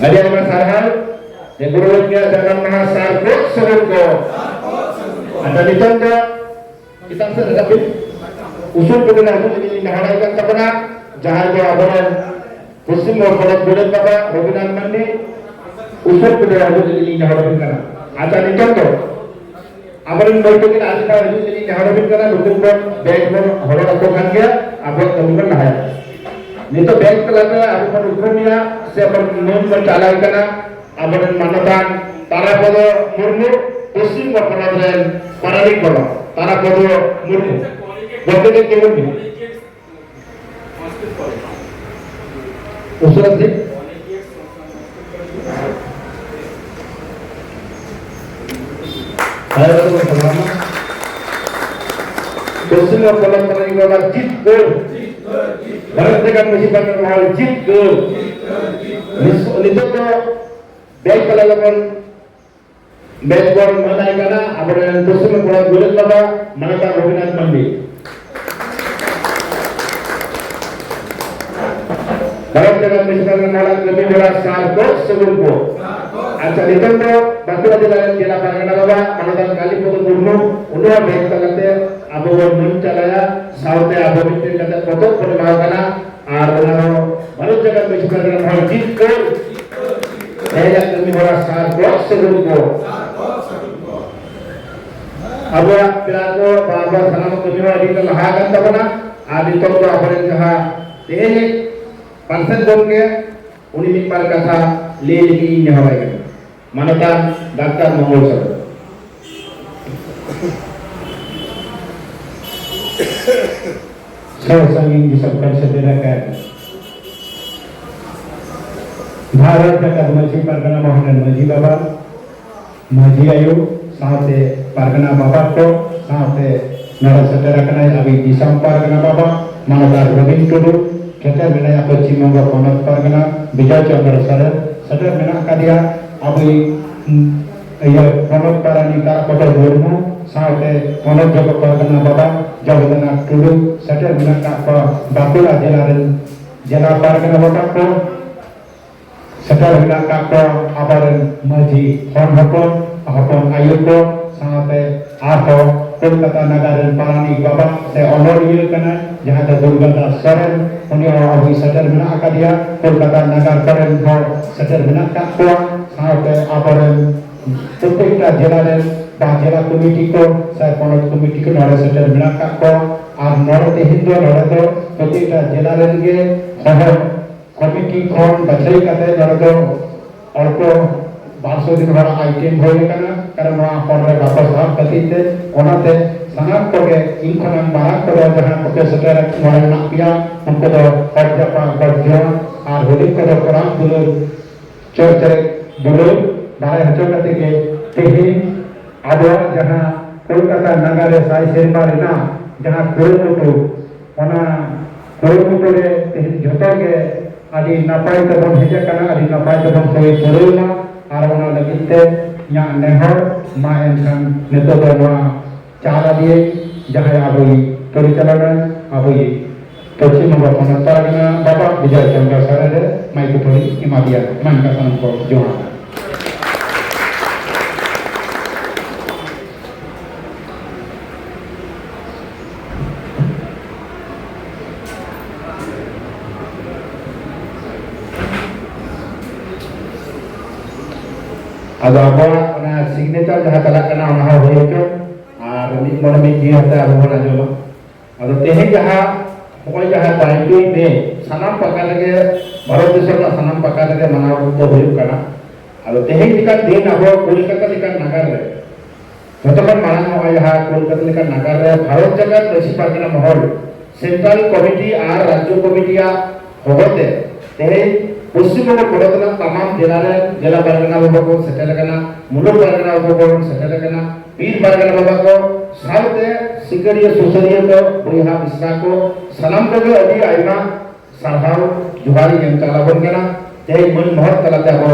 ᱟᱹᱰᱤ ᱟᱭᱢᱟ ᱥᱟᱨᱦᱟᱣ᱾ ᱡᱮ ᱜᱩᱨᱩ ᱜᱚᱢᱠᱮᱭᱟᱜ ᱡᱟᱱᱟᱢ ᱢᱟᱦᱟ ᱥᱟᱨ ᱠᱚ ᱥᱟᱹᱜᱩᱱ ᱠᱚ᱾ ᱟᱫᱚ ᱱᱤᱛᱚᱝ ᱫᱚ ᱪᱮᱛᱟᱱ ᱥᱮᱫ ᱨᱟᱠᱟᱵ ᱵᱤᱱ᱾ ᱩᱥᱩᱞ ᱯᱮ ᱵᱮᱱᱟ ᱦᱤᱡᱩᱜ ᱞᱟᱹᱜᱤᱫ ᱞᱤᱧ ᱱᱮᱦᱚᱨᱟᱭ ᱠᱟᱱ ᱛᱟᱵᱚᱱᱟ, ᱡᱟᱦᱟᱸᱭ ᱫᱚ ᱟᱵᱚᱨᱮᱱ ᱯᱚᱥᱪᱤᱢ ᱵᱚᱝᱜᱚ ᱯᱚᱱᱚᱛ ᱜᱚᱰᱮᱛ ᱵᱟᱵᱟ ᱨᱚᱵᱤᱱᱟᱛᱷ ᱢᱟᱱᱰᱤ, ᱩᱥᱩᱞ ᱯᱮ ᱵᱮᱱᱟ ᱦᱤᱡᱩᱜ ᱞᱟᱹᱜᱤᱫ ᱞᱤᱧ ᱱᱮᱦᱚᱨ ᱟᱵᱤᱱ ᱠᱟᱱᱟ᱾ ᱟᱪᱪᱷᱟ, ᱱᱤᱛᱚᱝ ᱫᱚ ᱟᱵᱚᱨᱮᱱ ᱢᱟᱹᱭ ᱛᱟᱹᱠᱤᱱ ᱟᱨ ᱢᱤᱫ ᱫᱷᱟᱣ ᱦᱤᱡᱩᱜ ᱞᱟᱹᱜᱤᱫ ᱱᱮᱦᱚᱨ ᱟᱵᱤᱱ ᱠᱟᱱᱟ, ᱱᱩᱠᱤᱱ ᱵᱚᱱ ᱵᱮᱜᱽ ᱵᱚᱱ ᱦᱚᱨᱚᱜ ᱟᱠᱚ ᱠᱷᱟᱱ ᱜᱮ ᱟᱵᱚᱣᱟᱜ ᱠᱟᱹᱢᱤ ᱵᱚᱱ ᱞᱟᱦᱟᱭᱟ᱾ ᱱᱤᱛᱚᱜ ᱵᱮᱜᱽ ᱛᱟᱞᱟᱛᱮ ᱟᱵᱚ ᱵᱚᱱ ᱩᱯᱨᱩᱢᱮᱭᱟ ᱥᱮ ᱵᱚᱱ ᱢᱟᱹᱱ ᱵᱚᱱ ᱪᱟᱞᱟᱭ ᱠᱟᱱᱟ ᱟᱵᱚᱨᱮᱱ ᱢᱟᱱᱚᱛᱟᱱ ᱛᱟᱨᱟᱯᱚᱫᱚ ᱢᱩᱨᱢᱩ, ᱯᱚᱥᱪᱤᱢ ᱵᱚᱝᱜᱚ ᱯᱚᱱᱚᱛ ᱨᱮᱱ ᱯᱟᱨᱟᱱᱤᱠ ᱵᱚᱱᱚ ᱛᱟᱨᱟᱯᱚᱫᱚ ᱢᱩᱨᱢᱩ᱾ ᱜᱚᱢᱠᱮ ᱴᱷᱮᱱ ᱛᱤᱸᱜᱩᱱ ᱵᱤᱱ᱾ ᱩᱥᱟᱹᱨᱟ ᱥᱮ᱾ ᱦᱮᱸ, ᱯᱚᱥᱪᱤᱢ ᱵᱚᱝᱜᱚ ᱯᱚᱱᱚᱛ ᱨᱮᱱ ᱵᱟᱵᱟ ᱡᱤᱛᱠᱟᱹᱨ᱾ ᱵᱷᱟᱨᱚᱛ ᱡᱟᱠᱟᱛ ᱢᱟᱹᱡᱷᱤ ᱯᱟᱨᱜᱟᱱᱟ ᱢᱚᱦᱚᱞ ᱡᱤᱛᱠᱟᱹᱨ᱾ ᱱᱤᱥ-, ᱱᱤᱛᱚᱜ ᱫᱚ ᱵᱮᱜᱽ ᱛᱟᱞᱟ ᱞᱟᱹᱜᱤᱫ ᱵᱮᱜᱽ ᱵᱚᱱ ᱢᱟᱱᱟᱭ ᱠᱟᱱᱟ ᱟᱵᱚᱨᱮᱱ ᱯᱚᱥᱪᱤᱢ ᱵᱚᱝᱜᱚ ᱯᱚᱱᱚᱛ ᱜᱚᱰᱮᱛ ᱵᱟᱵᱟ ᱢᱟᱱᱚᱛᱟᱱ ᱨᱚᱵᱤᱱᱟᱛᱷ ᱢᱟᱱᱰᱤ᱾ ᱵᱷᱟᱨᱚᱛ ᱡᱟᱠᱟᱛ ᱢᱟᱹᱡᱷᱤ ᱯᱟᱨᱜᱟᱱᱟ ᱢᱚᱦᱚᱞ ᱠᱟᱹᱢᱤ ᱦᱚᱨᱟ ᱥᱟᱨ ᱠᱚ ᱥᱟᱹᱜᱩᱱ ᱠᱚ᱾ ᱟᱪᱪᱷᱟ, ᱱᱤᱛᱚᱝ ᱫᱚ ᱵᱟᱸᱠᱩᱲᱟ ᱡᱮᱞᱟ ᱨᱮᱱ ᱡᱮᱞᱟ ᱯᱟᱨᱜᱟᱱᱟ ᱵᱟᱵᱟ ᱢᱟᱱᱚᱛᱟᱱ ᱠᱟᱞᱤᱯᱚᱫᱚ ᱢᱩᱨᱢᱩ, ᱩᱱᱤ ᱦᱚᱸ ᱵᱮᱜᱽ ᱛᱟᱞᱟᱛᱮ ᱟᱵᱚ ᱵᱚᱱ ᱢᱟᱹᱱ ᱪᱟᱞᱟᱭᱟ, ᱥᱟᱶᱛᱮ ᱟᱵᱚ ᱢᱤᱫᱴᱮᱱ ᱠᱟᱛᱮ ᱯᱚᱛᱚᱵ ᱵᱚᱱ ᱮᱢᱟ ᱠᱟᱱᱟ᱾ ᱟᱨ ᱚᱱᱟ ᱦᱚᱸ ᱵᱷᱟᱨᱚᱛ ᱡᱟᱠᱟᱛ ᱢᱟᱹᱡᱷᱤ ᱯᱟᱨᱜᱟᱱᱟ ᱢᱚᱦᱚᱞ ᱡᱤᱛᱠᱟᱹᱨ ᱛᱮᱦᱮᱧᱟᱜ ᱠᱟᱹᱢᱤ ᱦᱚᱨᱟ ᱥᱟᱨ ᱠᱚ ᱥᱟᱹᱜᱩᱱ ᱠᱚ᱾ ᱟᱵᱚᱣᱟᱜ ᱯᱮᱲᱟ ᱠᱚ ᱵᱟ ᱟᱵᱚᱣᱟᱜ ᱥᱟᱱᱟᱢ ᱠᱟᱹᱢᱤ ᱦᱚᱨᱟ ᱟᱹᱰᱤ ᱞᱟᱦᱟ ᱟᱠᱟᱱ ᱛᱟᱵᱚᱱᱟ᱾ ᱟᱨ ᱱᱤᱛᱚᱝ ᱫᱚ ᱟᱵᱚᱨᱮᱱ ᱡᱟᱦᱟᱸ ᱛᱮᱦᱮᱧ ᱯᱟᱨᱥᱮᱛ ᱜᱚᱢᱠᱮ, ᱩᱱᱤ ᱢᱤᱫ ᱵᱟᱨ ᱠᱟᱛᱷᱟ ᱞᱟᱹᱭ ᱞᱟᱹᱜᱤᱫ ᱤᱧ ᱱᱮᱦᱚᱨᱟᱭ ᱠᱟᱱᱟ᱾ ᱢᱟᱱᱚᱛᱟᱱ ᱰᱟᱠᱛᱟᱨ ᱢᱚᱝᱜᱚᱞ ᱥᱚᱨᱮᱱ᱾ ᱥᱟᱶ ᱥᱟᱺᱜᱤᱧ ᱫᱤᱥᱚᱢ ᱠᱷᱚᱱ ᱥᱮᱴᱮᱨ ᱟᱠᱟᱱ ᱵᱷᱟᱨᱚᱛ ᱡᱟᱠᱟᱛ ᱢᱟᱹᱡᱷᱤ ᱯᱟᱨᱜᱟᱱᱟ ᱢᱚᱦᱚᱞ ᱨᱮᱱ ᱢᱟᱹᱡᱷᱤ ᱵᱟᱵᱟ, ᱢᱟᱹᱡᱷᱤ ᱟᱭᱳ, ᱥᱟᱶᱛᱮ ᱯᱟᱨᱜᱟᱱᱟ ᱵᱟᱵᱟ ᱠᱚ, ᱥᱟᱶᱛᱮ ᱱᱚᱰᱮ ᱥᱮᱴᱮᱨ ᱟᱠᱟᱱᱟᱭ ᱟᱵᱚᱭᱤᱡ ᱫᱤᱥᱚᱢ ᱯᱟᱨᱜᱟᱱᱟ ᱵᱟᱵᱟ ᱢᱟᱱᱚᱛᱟᱱ ᱨᱚᱵᱤᱱ ᱴᱩᱰᱩ, ᱥᱮᱴᱮᱨ ᱢᱮᱱᱟᱭᱟ ᱯᱚᱪᱷᱤᱢ ᱵᱚᱝᱜᱚ ᱯᱚᱱᱚᱛ ᱯᱟᱨᱜᱟᱱᱟ ᱵᱤᱡᱚᱭ ᱪᱚᱱᱫᱨᱚ ᱥᱚᱨᱮᱱ, ᱥᱮᱴᱮᱨ ᱢᱮᱱᱟᱜ ᱟᱠᱟᱫᱮᱭᱟ ᱟᱵᱚᱭᱤᱡ, ᱩᱸ, ᱤᱭᱟᱹ, ᱯᱚᱱᱚᱛ ᱯᱟᱨᱟᱱᱤᱠ ᱛᱟᱨᱟᱯᱚᱫᱚ ᱢᱩᱨᱢᱩ, ᱥᱟᱶᱛᱮ ᱯᱚᱱᱚᱛ ᱡᱚᱜᱚ ᱯᱟᱨᱜᱟᱱᱟ ᱵᱟᱵᱟ ᱡᱚᱜᱚᱱᱱᱟᱛᱷ ᱴᱩᱰᱩ, ᱥᱮᱴᱮᱨ ᱢᱮᱱᱟᱜ ᱟᱠᱟᱫ ᱠᱚᱣᱟ ᱵᱟᱸᱠᱩᱲᱟ ᱡᱮᱞᱟ ᱨᱮᱱ ᱡᱮᱞᱟ ᱯᱟᱨᱜᱟᱱᱟ ᱵᱟᱵᱟ ᱠᱚ, ᱥᱮᱴᱮᱨ ᱢᱮᱱᱟᱜ ᱟᱠᱟᱫ ᱠᱚᱣᱟ ᱟᱵᱚᱨᱮᱱ ᱢᱟᱹᱡᱷᱤ ᱦᱚᱲ ᱦᱚᱯᱚᱱ, ᱦᱚᱯᱚᱱ ᱟᱭᱳ ᱠᱚ, ᱥᱟᱶᱛᱮ ᱟᱨᱦᱚᱸ ᱠᱳᱞᱠᱟᱛᱟ ᱱᱟᱜᱟᱨ ᱨᱮᱱ ᱯᱟᱨᱟᱱᱤᱠ ᱵᱟᱵᱟ ᱥᱮ ᱚᱱᱚᱞᱤᱭᱟᱹ ᱠᱟᱱᱟᱭ, ᱡᱟᱦᱟᱸᱭ ᱫᱚ ᱫᱩᱨᱜᱟ ᱫᱟᱥ ᱥᱚᱨᱮᱱ, ᱩᱱᱤ ᱦᱚᱸ ᱟᱵᱚᱭᱤᱡ ᱥᱮᱴᱮᱨ ᱢᱮᱱᱟᱜ ᱟᱠᱟᱫᱮᱭᱟ᱾ ᱠᱳᱞᱠᱟᱛᱟ ᱱᱟᱜᱟᱨ ᱠᱚᱨᱮᱱ ᱦᱚᱸ ᱥᱮᱴᱮᱨ ᱢᱮᱱᱟᱜ ᱟᱠᱟᱫ ᱠᱚᱣᱟ, ᱥᱟᱶᱛᱮ ᱟᱵᱚᱨᱮᱱ ᱯᱨᱚᱛᱮᱠᱴᱟ ᱡᱮᱞᱟ ᱨᱮᱱ ᱵᱟ ᱡᱮᱞᱟ ᱠᱚᱢᱤᱴᱤ ᱠᱚ ᱥᱮ ᱯᱚᱱᱚᱛ ᱠᱚᱢᱤᱴᱤ ᱠᱚ ᱱᱚᱰᱮ ᱥᱮᱴᱮᱨ ᱢᱮᱱᱟᱜ ᱟᱠᱟᱫ ᱠᱚᱣᱟ᱾ ᱟᱨ ᱱᱚᱰᱮ ᱛᱮᱦᱮᱧ ᱫᱚ ᱱᱚᱰᱮ ᱫᱚ ᱯᱨᱚᱛᱮᱠᱴᱟ ᱡᱮᱞᱟ ᱨᱮᱱ ᱜᱮ ᱦᱚᱦᱚ ᱠᱚᱢᱤᱴᱤ ᱠᱷᱚᱱ ᱵᱟᱪᱷᱟᱣ ᱠᱟᱛᱮ ᱱᱚᱰᱮ ᱫᱚ ᱚᱞᱯᱚ ᱵᱟᱨᱥᱚ ᱫᱤᱱ ᱦᱚᱲᱟᱜ ᱟᱭᱴᱮᱢ ᱦᱩᱭ ᱟᱠᱟᱱᱟ, ᱠᱟᱨᱚᱱ ᱱᱚᱣᱟ ᱦᱚᱲ ᱨᱮ ᱵᱟᱠᱚ ᱥᱟᱦᱚᱵ ᱠᱷᱟᱹᱛᱤᱨ ᱛᱮ᱾ ᱚᱱᱟᱛᱮ ᱥᱟᱱᱟᱢ ᱠᱚᱜᱮ ᱤᱧ ᱠᱷᱚᱱᱟᱜ ᱢᱟᱨᱟᱝ ᱠᱚᱫᱚ ᱡᱟᱦᱟᱸ ᱠᱚᱯᱮ ᱥᱮᱴᱮᱨ ᱱᱚᱰᱮ ᱢᱮᱱᱟᱜ ᱯᱮᱭᱟ, ᱩᱱᱠᱩ ᱫᱚ ᱦᱚᱲ ᱡᱟᱯᱟᱜ ᱜᱚᱰ ᱡᱚᱦᱟᱨ, ᱟᱨ ᱦᱩᱰᱤᱧ ᱠᱚᱫᱚ ᱠᱚᱲᱟᱢ ᱫᱩᱞᱟᱹᱲ ᱪᱚᱨᱪᱟᱨᱮ ᱫᱩᱞᱟᱹᱲ ᱫᱟᱲᱮ ᱦᱚᱪᱚ ᱠᱟᱛᱮ ᱜᱮ ᱛᱮᱦᱮᱧ ᱟᱵᱚᱣᱟᱜ ᱡᱟᱦᱟᱸ ᱠᱳᱞᱠᱟᱛᱟ ᱱᱟᱜᱟᱨ ᱨᱮ ᱥᱟᱭ ᱥᱮᱨᱢᱟ ᱨᱮᱱᱟᱜ ᱡᱟᱦᱟᱸ ᱠᱩᱨᱩᱢᱩᱴᱩ, ᱚᱱᱟ ᱠᱩᱨᱩᱢᱩᱴᱩ ᱨᱮ ᱛᱮᱦᱮᱧ ᱡᱷᱚᱛᱚ ᱜᱮ ᱟᱹᱰᱤ ᱱᱟᱯᱟᱭ ᱛᱮᱵᱚᱱ ᱦᱮᱡ ᱟᱠᱟᱱᱟ, ᱟᱹᱰᱤ ᱱᱟᱯᱟᱭ ᱛᱮᱵᱚᱱ ᱦᱩᱭ ᱯᱩᱨᱟᱹᱣ ᱢᱟ᱾ ᱟᱨ ᱚᱱᱟ ᱞᱟᱹᱜᱤᱫ ᱛᱮ ᱤᱧᱟᱹᱜ ᱱᱮᱦᱚᱨ ᱢᱟ ᱮᱱᱠᱷᱟᱱ ᱱᱤᱛᱚᱜ ᱫᱚ ᱱᱚᱣᱟ ᱪᱟᱞᱟᱣᱤᱭᱟᱹ ᱡᱟᱦᱟᱸᱭ ᱟᱵᱚᱭᱤᱡ ᱯᱚᱨᱤᱪᱟᱞᱚᱱᱟ, ᱟᱵᱚᱭᱤᱡ ᱯᱚᱪᱷᱤᱢ ᱵᱚᱝᱜᱚ ᱯᱚᱱᱚᱛ ᱯᱟᱨᱜᱟᱱᱟ ᱵᱟᱵᱟ ᱵᱤᱡᱚᱭ ᱪᱚᱱᱫᱨᱚ ᱥᱚᱨᱮᱱ ᱨᱮ ᱢᱟᱭᱤᱠ ᱠᱚ ᱮᱢᱟ ᱫᱮᱭᱟ᱾ ᱢᱟ ᱮᱱᱠᱷᱟᱱ ᱥᱟᱱᱟᱢ ᱠᱚ ᱡᱚᱦᱟᱨ᱾ ᱟᱫᱚ ᱟᱵᱚᱣᱟᱜ ᱚᱱᱟ signature ᱡᱟᱦᱟᱸ ᱪᱟᱞᱟᱜ ᱠᱟᱱᱟ, ᱚᱱᱟ ᱦᱚᱸ ᱦᱩᱭ ᱦᱚᱪᱚ, ᱟᱨ ᱢᱤᱫ ᱢᱚᱱᱮ ᱢᱤᱫ ᱡᱤᱣᱤ ᱟᱛᱮ ᱟᱵᱚ ᱵᱚᱱ ᱟᱸᱡᱚᱢᱟ᱾ ᱟᱫᱚ ᱛᱮᱦᱮᱧ ᱡᱟᱦᱟᱸ, ᱱᱚᱜᱼᱚᱭ ᱡᱟᱦᱟᱸ ᱵᱟᱭᱤᱥᱮ ᱢᱮ ᱥᱟᱱᱟᱢ ᱯᱟᱠᱟ ᱨᱮᱜᱮ, ᱵᱷᱟᱨᱚᱛ ᱫᱤᱥᱚᱢ ᱨᱮᱱᱟᱜ ᱥᱟᱱᱟᱢ ᱯᱟᱠᱟ ᱨᱮᱜᱮ ᱢᱟᱱᱟᱣ ᱫᱚ ᱦᱩᱭᱩᱜ ᱠᱟᱱᱟ᱾ ᱟᱫᱚ ᱛᱮᱦᱮᱧ ᱞᱮᱠᱟᱱ ᱫᱤᱱ ᱟᱵᱚ ᱠᱳᱞᱠᱟᱛᱟ ᱞᱮᱠᱟᱱ ᱱᱟᱜᱟᱨ ᱨᱮ, ᱡᱚᱛᱚ ᱠᱷᱚᱱ ᱢᱟᱲᱟᱝ ᱱᱚᱜᱼᱚᱭ ᱡᱟᱦᱟᱸ ᱠᱳᱞᱠᱟᱛᱟ ᱞᱮᱠᱟᱱ ᱱᱟᱜᱟᱨ ᱨᱮ ᱵᱷᱟᱨᱚᱛ ᱡᱟᱠᱟᱛ ᱢᱟᱹᱡᱷᱤ ᱯᱟᱨᱜᱟᱱᱟ ᱢᱚᱦᱚᱞ, central committee ᱟᱨ ᱨᱟᱡᱽᱡᱚ ᱠᱚᱢᱤᱴᱤᱭᱟᱜ ᱦᱚᱦᱚᱛᱮ ᱛᱮᱦᱮᱧ ᱯᱚᱥᱪᱤᱢ ᱵᱚᱝᱜᱚ ᱯᱚᱱᱚᱛ ᱨᱮᱱᱟᱜ ᱛᱟᱢᱟᱢ ᱡᱮᱞᱟ ᱨᱮ ᱡᱮᱞᱟ ᱯᱟᱨᱜᱟᱱᱟ ᱵᱟᱵᱟ ᱠᱚ ᱥᱮᱴᱮᱨ ᱟᱠᱟᱱᱟ, ᱢᱩᱞᱩᱠ ᱯᱟᱨᱜᱟᱱᱟ ᱵᱟᱵᱟ ᱠᱚ ᱥᱮᱴᱮᱨ ᱟᱠᱟᱱᱟ, ᱯᱤᱨ ᱯᱟᱨᱜᱟᱱᱟ ᱵᱟᱵᱟ ᱠᱚ ᱥᱟᱶᱛᱮ ᱥᱤᱠᱟᱹᱨᱤᱭᱟᱹ ᱥᱩᱥᱟᱹᱨᱤᱭᱟᱹ ᱠᱚ, ᱵᱚᱭᱦᱟ ᱢᱤᱥᱨᱟ ᱠᱚ, ᱥᱟᱱᱟᱢ ᱠᱚᱜᱮ ᱟᱹᱰᱤ ᱟᱭᱢᱟ ᱥᱟᱨᱦᱟᱣ ᱡᱚᱦᱟᱨ ᱤᱧ ᱮᱢ ᱪᱟᱞ ᱟᱵᱚᱱ ᱠᱟᱱᱟ᱾ ᱛᱮᱦᱮᱧ ᱢᱟᱹᱱ ᱢᱚᱦᱚᱛ ᱛᱟᱞᱟᱛᱮ ᱟᱵᱚ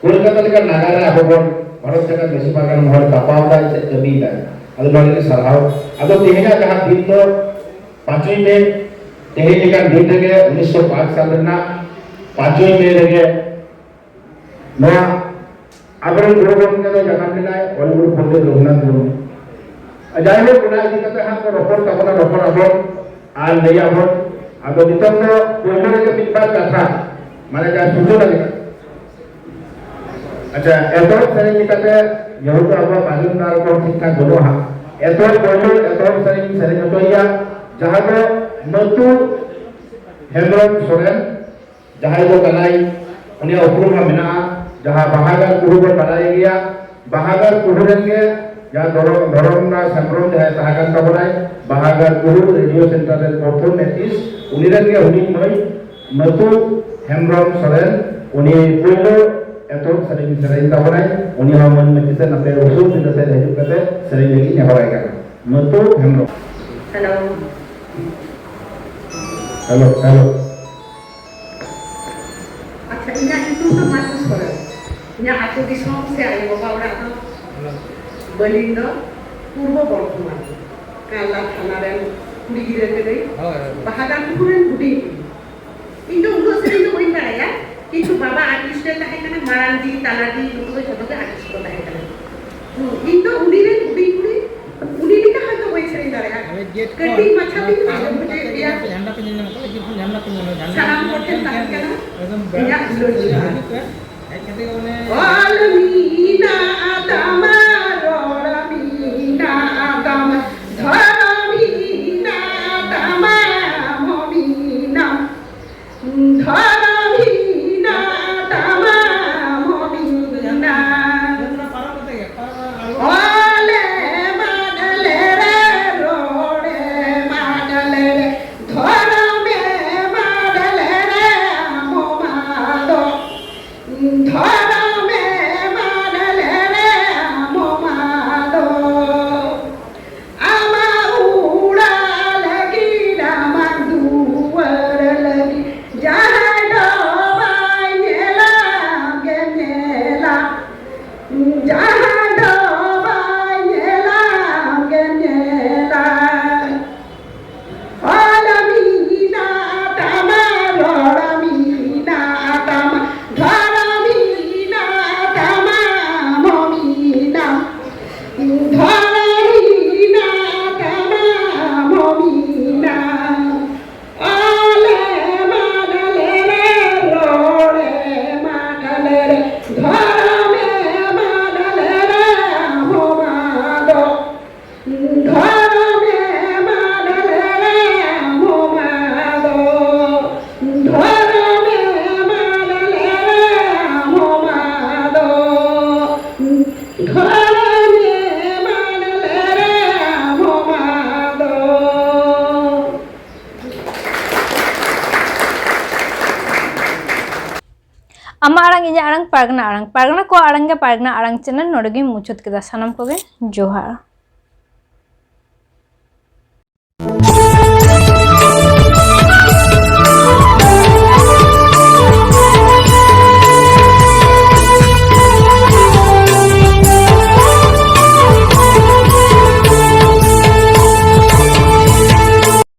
ᱠᱳᱞᱠᱟᱛᱟ ᱞᱮᱠᱟᱱ ᱱᱟᱜᱟᱨ ᱨᱮ ᱟᱵᱚ ᱵᱚᱱ ᱦᱚᱨᱚᱜ ᱠᱟᱛᱮ ᱢᱟᱹᱡᱷᱤ ᱯᱟᱨᱜᱟᱱᱟ ᱢᱚᱦᱚᱞ ᱛᱟᱯᱟᱣ ᱫᱟᱭ ᱥᱮ ᱠᱟᱹᱢᱤᱭᱮᱫᱟᱭ᱾ ᱟᱫᱚ ᱱᱚᱣᱟ ᱞᱟᱹᱜᱤᱫ ᱥᱟᱨᱦᱟᱣ᱾ ᱟᱫᱚ ᱛᱮᱦᱮᱧᱟᱜ ᱡᱟᱦᱟᱸ ᱫᱤᱱ ᱫᱚ ᱯᱟᱸᱪᱚᱭ ᱢᱮ, ᱛᱮᱦᱮᱧ ᱞᱮᱠᱟᱱ ᱫᱤᱱ ᱨᱮᱜᱮ ᱩᱱᱤᱥᱥᱚ ᱯᱟᱸᱪ ᱥᱟᱞ ᱨᱮᱱᱟᱜ ᱯᱟᱸᱪᱚᱭ ᱢᱮ ᱨᱮᱜᱮ ᱱᱚᱣᱟ ᱟᱵᱚᱨᱮᱱ ᱜᱩᱨᱩ ᱜᱚᱢᱠᱮ ᱫᱚ ᱡᱟᱱᱟᱢ ᱞᱮᱱᱟᱭ ᱚᱞ ᱜᱩᱨᱩ ᱯᱚᱱᱰᱤᱛ ᱨᱚᱜᱷᱩᱱᱟᱛᱷ ᱢᱩᱨᱢᱩ᱾ ᱟᱨ ᱡᱟᱭᱦᱳᱠ, ᱚᱱᱟ ᱤᱫᱤ ᱠᱟᱛᱮ ᱦᱟᱸᱜ ᱠᱚ ᱨᱚᱯᱚᱲ ᱛᱟᱵᱚᱱᱟ, ᱨᱚᱯᱚᱲ ᱟᱵᱚᱱ ᱟᱨ ᱞᱟᱹᱭ ᱟᱵᱚᱱ᱾ ᱟᱫᱚ ᱱᱤᱛᱚᱝ ᱫᱚ ᱯᱳᱭᱞᱳ ᱨᱮᱜᱮ ᱢᱤᱫ ᱵᱟᱨ ᱠᱟᱛᱷᱟ, ᱢᱟᱱᱮ ᱡᱟᱦᱟᱸ ᱥᱩᱪᱚᱱᱟ ᱞᱮᱠᱟ᱾ ᱟᱪᱪᱷᱟ, ᱮᱛᱚᱦᱚᱵ ᱥᱮᱨᱮᱧ ᱞᱮᱠᱟᱛᱮ ᱡᱮᱦᱮᱛᱩ ᱟᱵᱚᱣᱟᱜ ᱵᱟᱡᱩᱱ ᱫᱟᱨ ᱠᱚ ᱴᱷᱤᱠ ᱴᱷᱟᱠ ᱵᱟᱹᱱᱩᱜᱼᱟ ᱦᱟᱸᱜ, ᱮᱛᱚᱦᱚᱵ ᱯᱳᱭᱞᱳ ᱮᱛᱚᱦᱚᱵ ᱥᱮᱨᱮᱧ ᱥᱮᱨᱮᱧ ᱦᱚᱪᱚᱭᱮᱭᱟ, ᱡᱟᱦᱟᱸ ᱫᱚ ᱢᱟᱹᱛᱩ ᱦᱮᱢᱵᱨᱚᱢ ᱥᱚᱨᱮᱱ, ᱡᱟᱦᱟᱸᱭ ᱫᱚ ᱠᱟᱱᱟᱭ, ᱩᱱᱤᱭᱟᱜ ᱩᱯᱨᱩᱢ ᱦᱚᱸ ᱢᱮᱱᱟᱜᱼᱟ, ᱡᱟᱦᱟᱸ ᱵᱟᱦᱟᱜᱟᱨ ᱠᱩᱦᱩ ᱵᱚᱱ ᱵᱟᱰᱟᱭ ᱜᱮᱭᱟ᱾ ᱵᱟᱦᱟᱜᱟᱨ ᱠᱩᱦᱩ ᱨᱮᱱ ᱜᱮ ᱡᱟᱦᱟᱸ ᱫᱷᱚᱨᱚᱢ, ᱫᱷᱚᱨᱚᱢ ᱨᱮᱱᱟᱜ ᱥᱮᱢᱵᱨᱚᱢ ᱡᱟᱦᱟᱸᱭ ᱛᱟᱦᱮᱸ ᱠᱟᱱ ᱛᱟᱵᱚᱱᱟᱭ, ᱵᱟᱦᱟᱜᱟᱨ ᱠᱩᱦᱩ ᱨᱮᱰᱤᱭᱳ ᱥᱮᱱᱴᱟᱨ ᱨᱮᱱ ᱯᱨᱚᱛᱷᱚᱢ ᱮᱛᱤᱥ, ᱩᱱᱤ ᱨᱮᱱ ᱜᱮ ᱦᱩᱰᱤᱧ ᱢᱟᱹᱭ ᱢᱟᱹᱛᱩ ᱦᱮᱢᱵᱨᱚᱢ ᱥᱚᱨᱮᱱ, ᱩᱱᱤ ᱯᱳᱭᱞᱳ ᱮᱛᱚᱦᱚᱵ ᱥᱮᱨᱮᱧ ᱥᱮᱨᱮᱧ ᱛᱟᱵᱚᱱᱟᱭ᱾ ᱩᱱᱤ ᱦᱚᱸ ᱢᱟᱹᱱ ᱢᱟᱹᱪᱤ ᱥᱮ ᱱᱟᱛᱮ ᱩᱥᱩᱞ ᱯᱤᱸᱰᱟᱹ ᱥᱮᱫ ᱦᱤᱡᱩᱜ ᱠᱟᱛᱮ ᱥᱮᱨᱮᱧ ᱞᱟᱹᱜᱤᱫ ᱱᱮᱦᱚᱨᱟᱭ ᱠᱟᱱᱟ᱾ ᱢᱟᱹᱛᱩ ᱦᱮᱢᱵᱨᱚᱢ᱾ ᱦᱮᱞᱳ᱾ Hello, hello. ᱟᱪᱪᱷᱟ, ᱤᱧᱟᱹᱜ ᱧᱩᱛᱩᱢ ᱫᱚ ᱢᱟᱹᱛᱩ ᱥᱚᱨᱮᱱ᱾ ᱤᱧᱟᱹᱜ ᱟᱹᱛᱩ ᱫᱤᱥᱚᱢ ᱥᱮ ᱟᱭᱳ ᱵᱟᱵᱟ ᱚᱲᱟᱜ ᱫᱚ ᱵᱟᱹᱞᱤᱧ ᱫᱚ ᱯᱩᱨᱵᱚ ᱵᱚᱨᱫᱷᱚᱢᱟᱱ, ᱠᱟᱞᱞᱟ ᱛᱷᱟᱱᱟ ᱨᱮᱱ ᱠᱩᱲᱤ ᱜᱤᱫᱽᱨᱟᱹ ᱠᱟᱹᱱᱟᱹᱧ᱾ ᱦᱳᱭ, ᱦᱳᱭ᱾ ᱵᱟᱦᱟᱜᱟᱨ ᱠᱩᱦᱩ ᱨᱮᱱ ᱦᱩᱰᱤᱧ ᱠᱩᱲᱤ᱾ ᱤᱧ ᱫᱚ ᱩᱱᱟᱹᱜ ᱥᱮᱨᱮᱧ ᱫᱚ ᱵᱟᱹᱧ ᱵᱟᱲᱟᱭᱟ, ᱠᱤᱱᱛᱩ ᱵᱟᱵᱟ ᱟᱨᱴᱤᱥᱴ ᱮ ᱛᱟᱦᱮᱸ ᱠᱟᱱᱟ, ᱢᱟᱨᱟᱝ ᱫᱤ, ᱛᱟᱞᱟ ᱫᱤ, ᱱᱩᱠᱩ ᱫᱚ ᱡᱷᱚᱛᱚ ᱜᱮ ᱟᱨᱴᱤᱥᱴ ᱠᱚ ᱛᱟᱦᱮᱸ ᱠᱟᱱᱟ᱾ ᱦᱩᱸ, ᱤᱧ ᱫᱚ ᱩᱱᱤ ᱨᱮᱱ ᱦᱩᱰᱤᱧ ᱠᱩᱲᱤ, ᱩᱱᱤ ᱞᱮᱠᱟ ᱦᱚᱭᱛᱳ ᱵᱟᱹᱧ ᱥᱮᱨᱮᱧ ᱫᱟᱲᱮᱭᱟᱜᱼᱟ᱾ ᱟᱞᱮ ᱜᱮᱴ ᱠᱟᱹᱴᱤᱡ ᱠᱷᱚᱱ ᱢᱟᱪᱷᱟ ᱛᱤᱧ ᱟᱸᱡᱚᱢ ᱦᱚᱪᱚᱭᱮᱫ ᱯᱮᱭᱟ᱾ ᱡᱷᱟᱱᱰᱟ ᱯᱮ ᱧᱮᱞ ᱧᱟᱢ ᱠᱟᱫᱟ, ᱡᱷᱟᱱᱰᱟ ᱯᱮ ᱧᱮᱞ ᱧᱟᱢ ᱠᱟᱫᱟ, ᱡᱷᱟᱱᱰᱟ ᱥᱟᱱᱟᱢ ᱠᱚ ᱴᱷᱮᱱ ᱛᱟᱦᱮᱸ ᱠᱟᱱᱟ᱾ ᱮᱠᱫᱚᱢ ᱤᱧᱟᱹᱜ ᱫᱩᱞᱟᱹᱲ ᱡᱤᱣᱤ᱾ ᱦᱤᱡᱩᱜ ᱯᱮ, ᱦᱮᱡ ᱠᱟᱛᱮ ᱚᱱᱮ ᱚᱞ ᱢᱮᱱᱟᱜ ᱛᱟᱢᱟ, ᱨᱚᱲ ᱢᱮᱱᱟᱜ ᱛᱟᱢᱟ, ᱫᱷᱚᱨᱚᱢ ᱢᱮᱱᱟᱜ ᱛᱟᱢᱟ, ᱢᱚᱢᱤᱱᱟ᱾ ᱫᱷᱚᱨᱚᱢ ᱦᱤᱱᱟ ᱛᱟᱢᱟ ᱢᱚᱢᱤᱱᱟ᱾ ᱚᱞᱮ ᱢᱟᱰᱞᱮ ᱨᱮ, ᱨᱚᱲᱮ ᱢᱟᱰᱞᱮ ᱨᱮ, ᱫᱷᱚᱨᱚᱢᱮ ᱢᱟᱰᱞᱮ ᱨᱮ, ᱟᱢᱚ ᱢᱟ ᱟᱢᱟᱜ ᱟᱲᱟᱝ, ᱤᱧᱟᱹᱜ ᱟᱲᱟᱝ, ᱯᱟᱨᱜᱟᱱᱟ ᱟᱲᱟᱝ, ᱯᱟᱨᱜᱟᱱᱟ ᱠᱚᱣᱟᱜ ᱟᱲᱟᱝ ᱜᱮ ᱯᱟᱨᱜᱟᱱᱟ ᱟᱲᱟᱝ ᱪᱮᱱᱮᱞ᱾ ᱱᱚᱰᱮ ᱜᱤᱧ ᱢᱩᱪᱟᱹᱫ ᱠᱮᱫᱟ᱾ ᱥᱟᱱᱟᱢ ᱠᱚᱜᱮ ᱡᱚᱦᱟᱨ᱾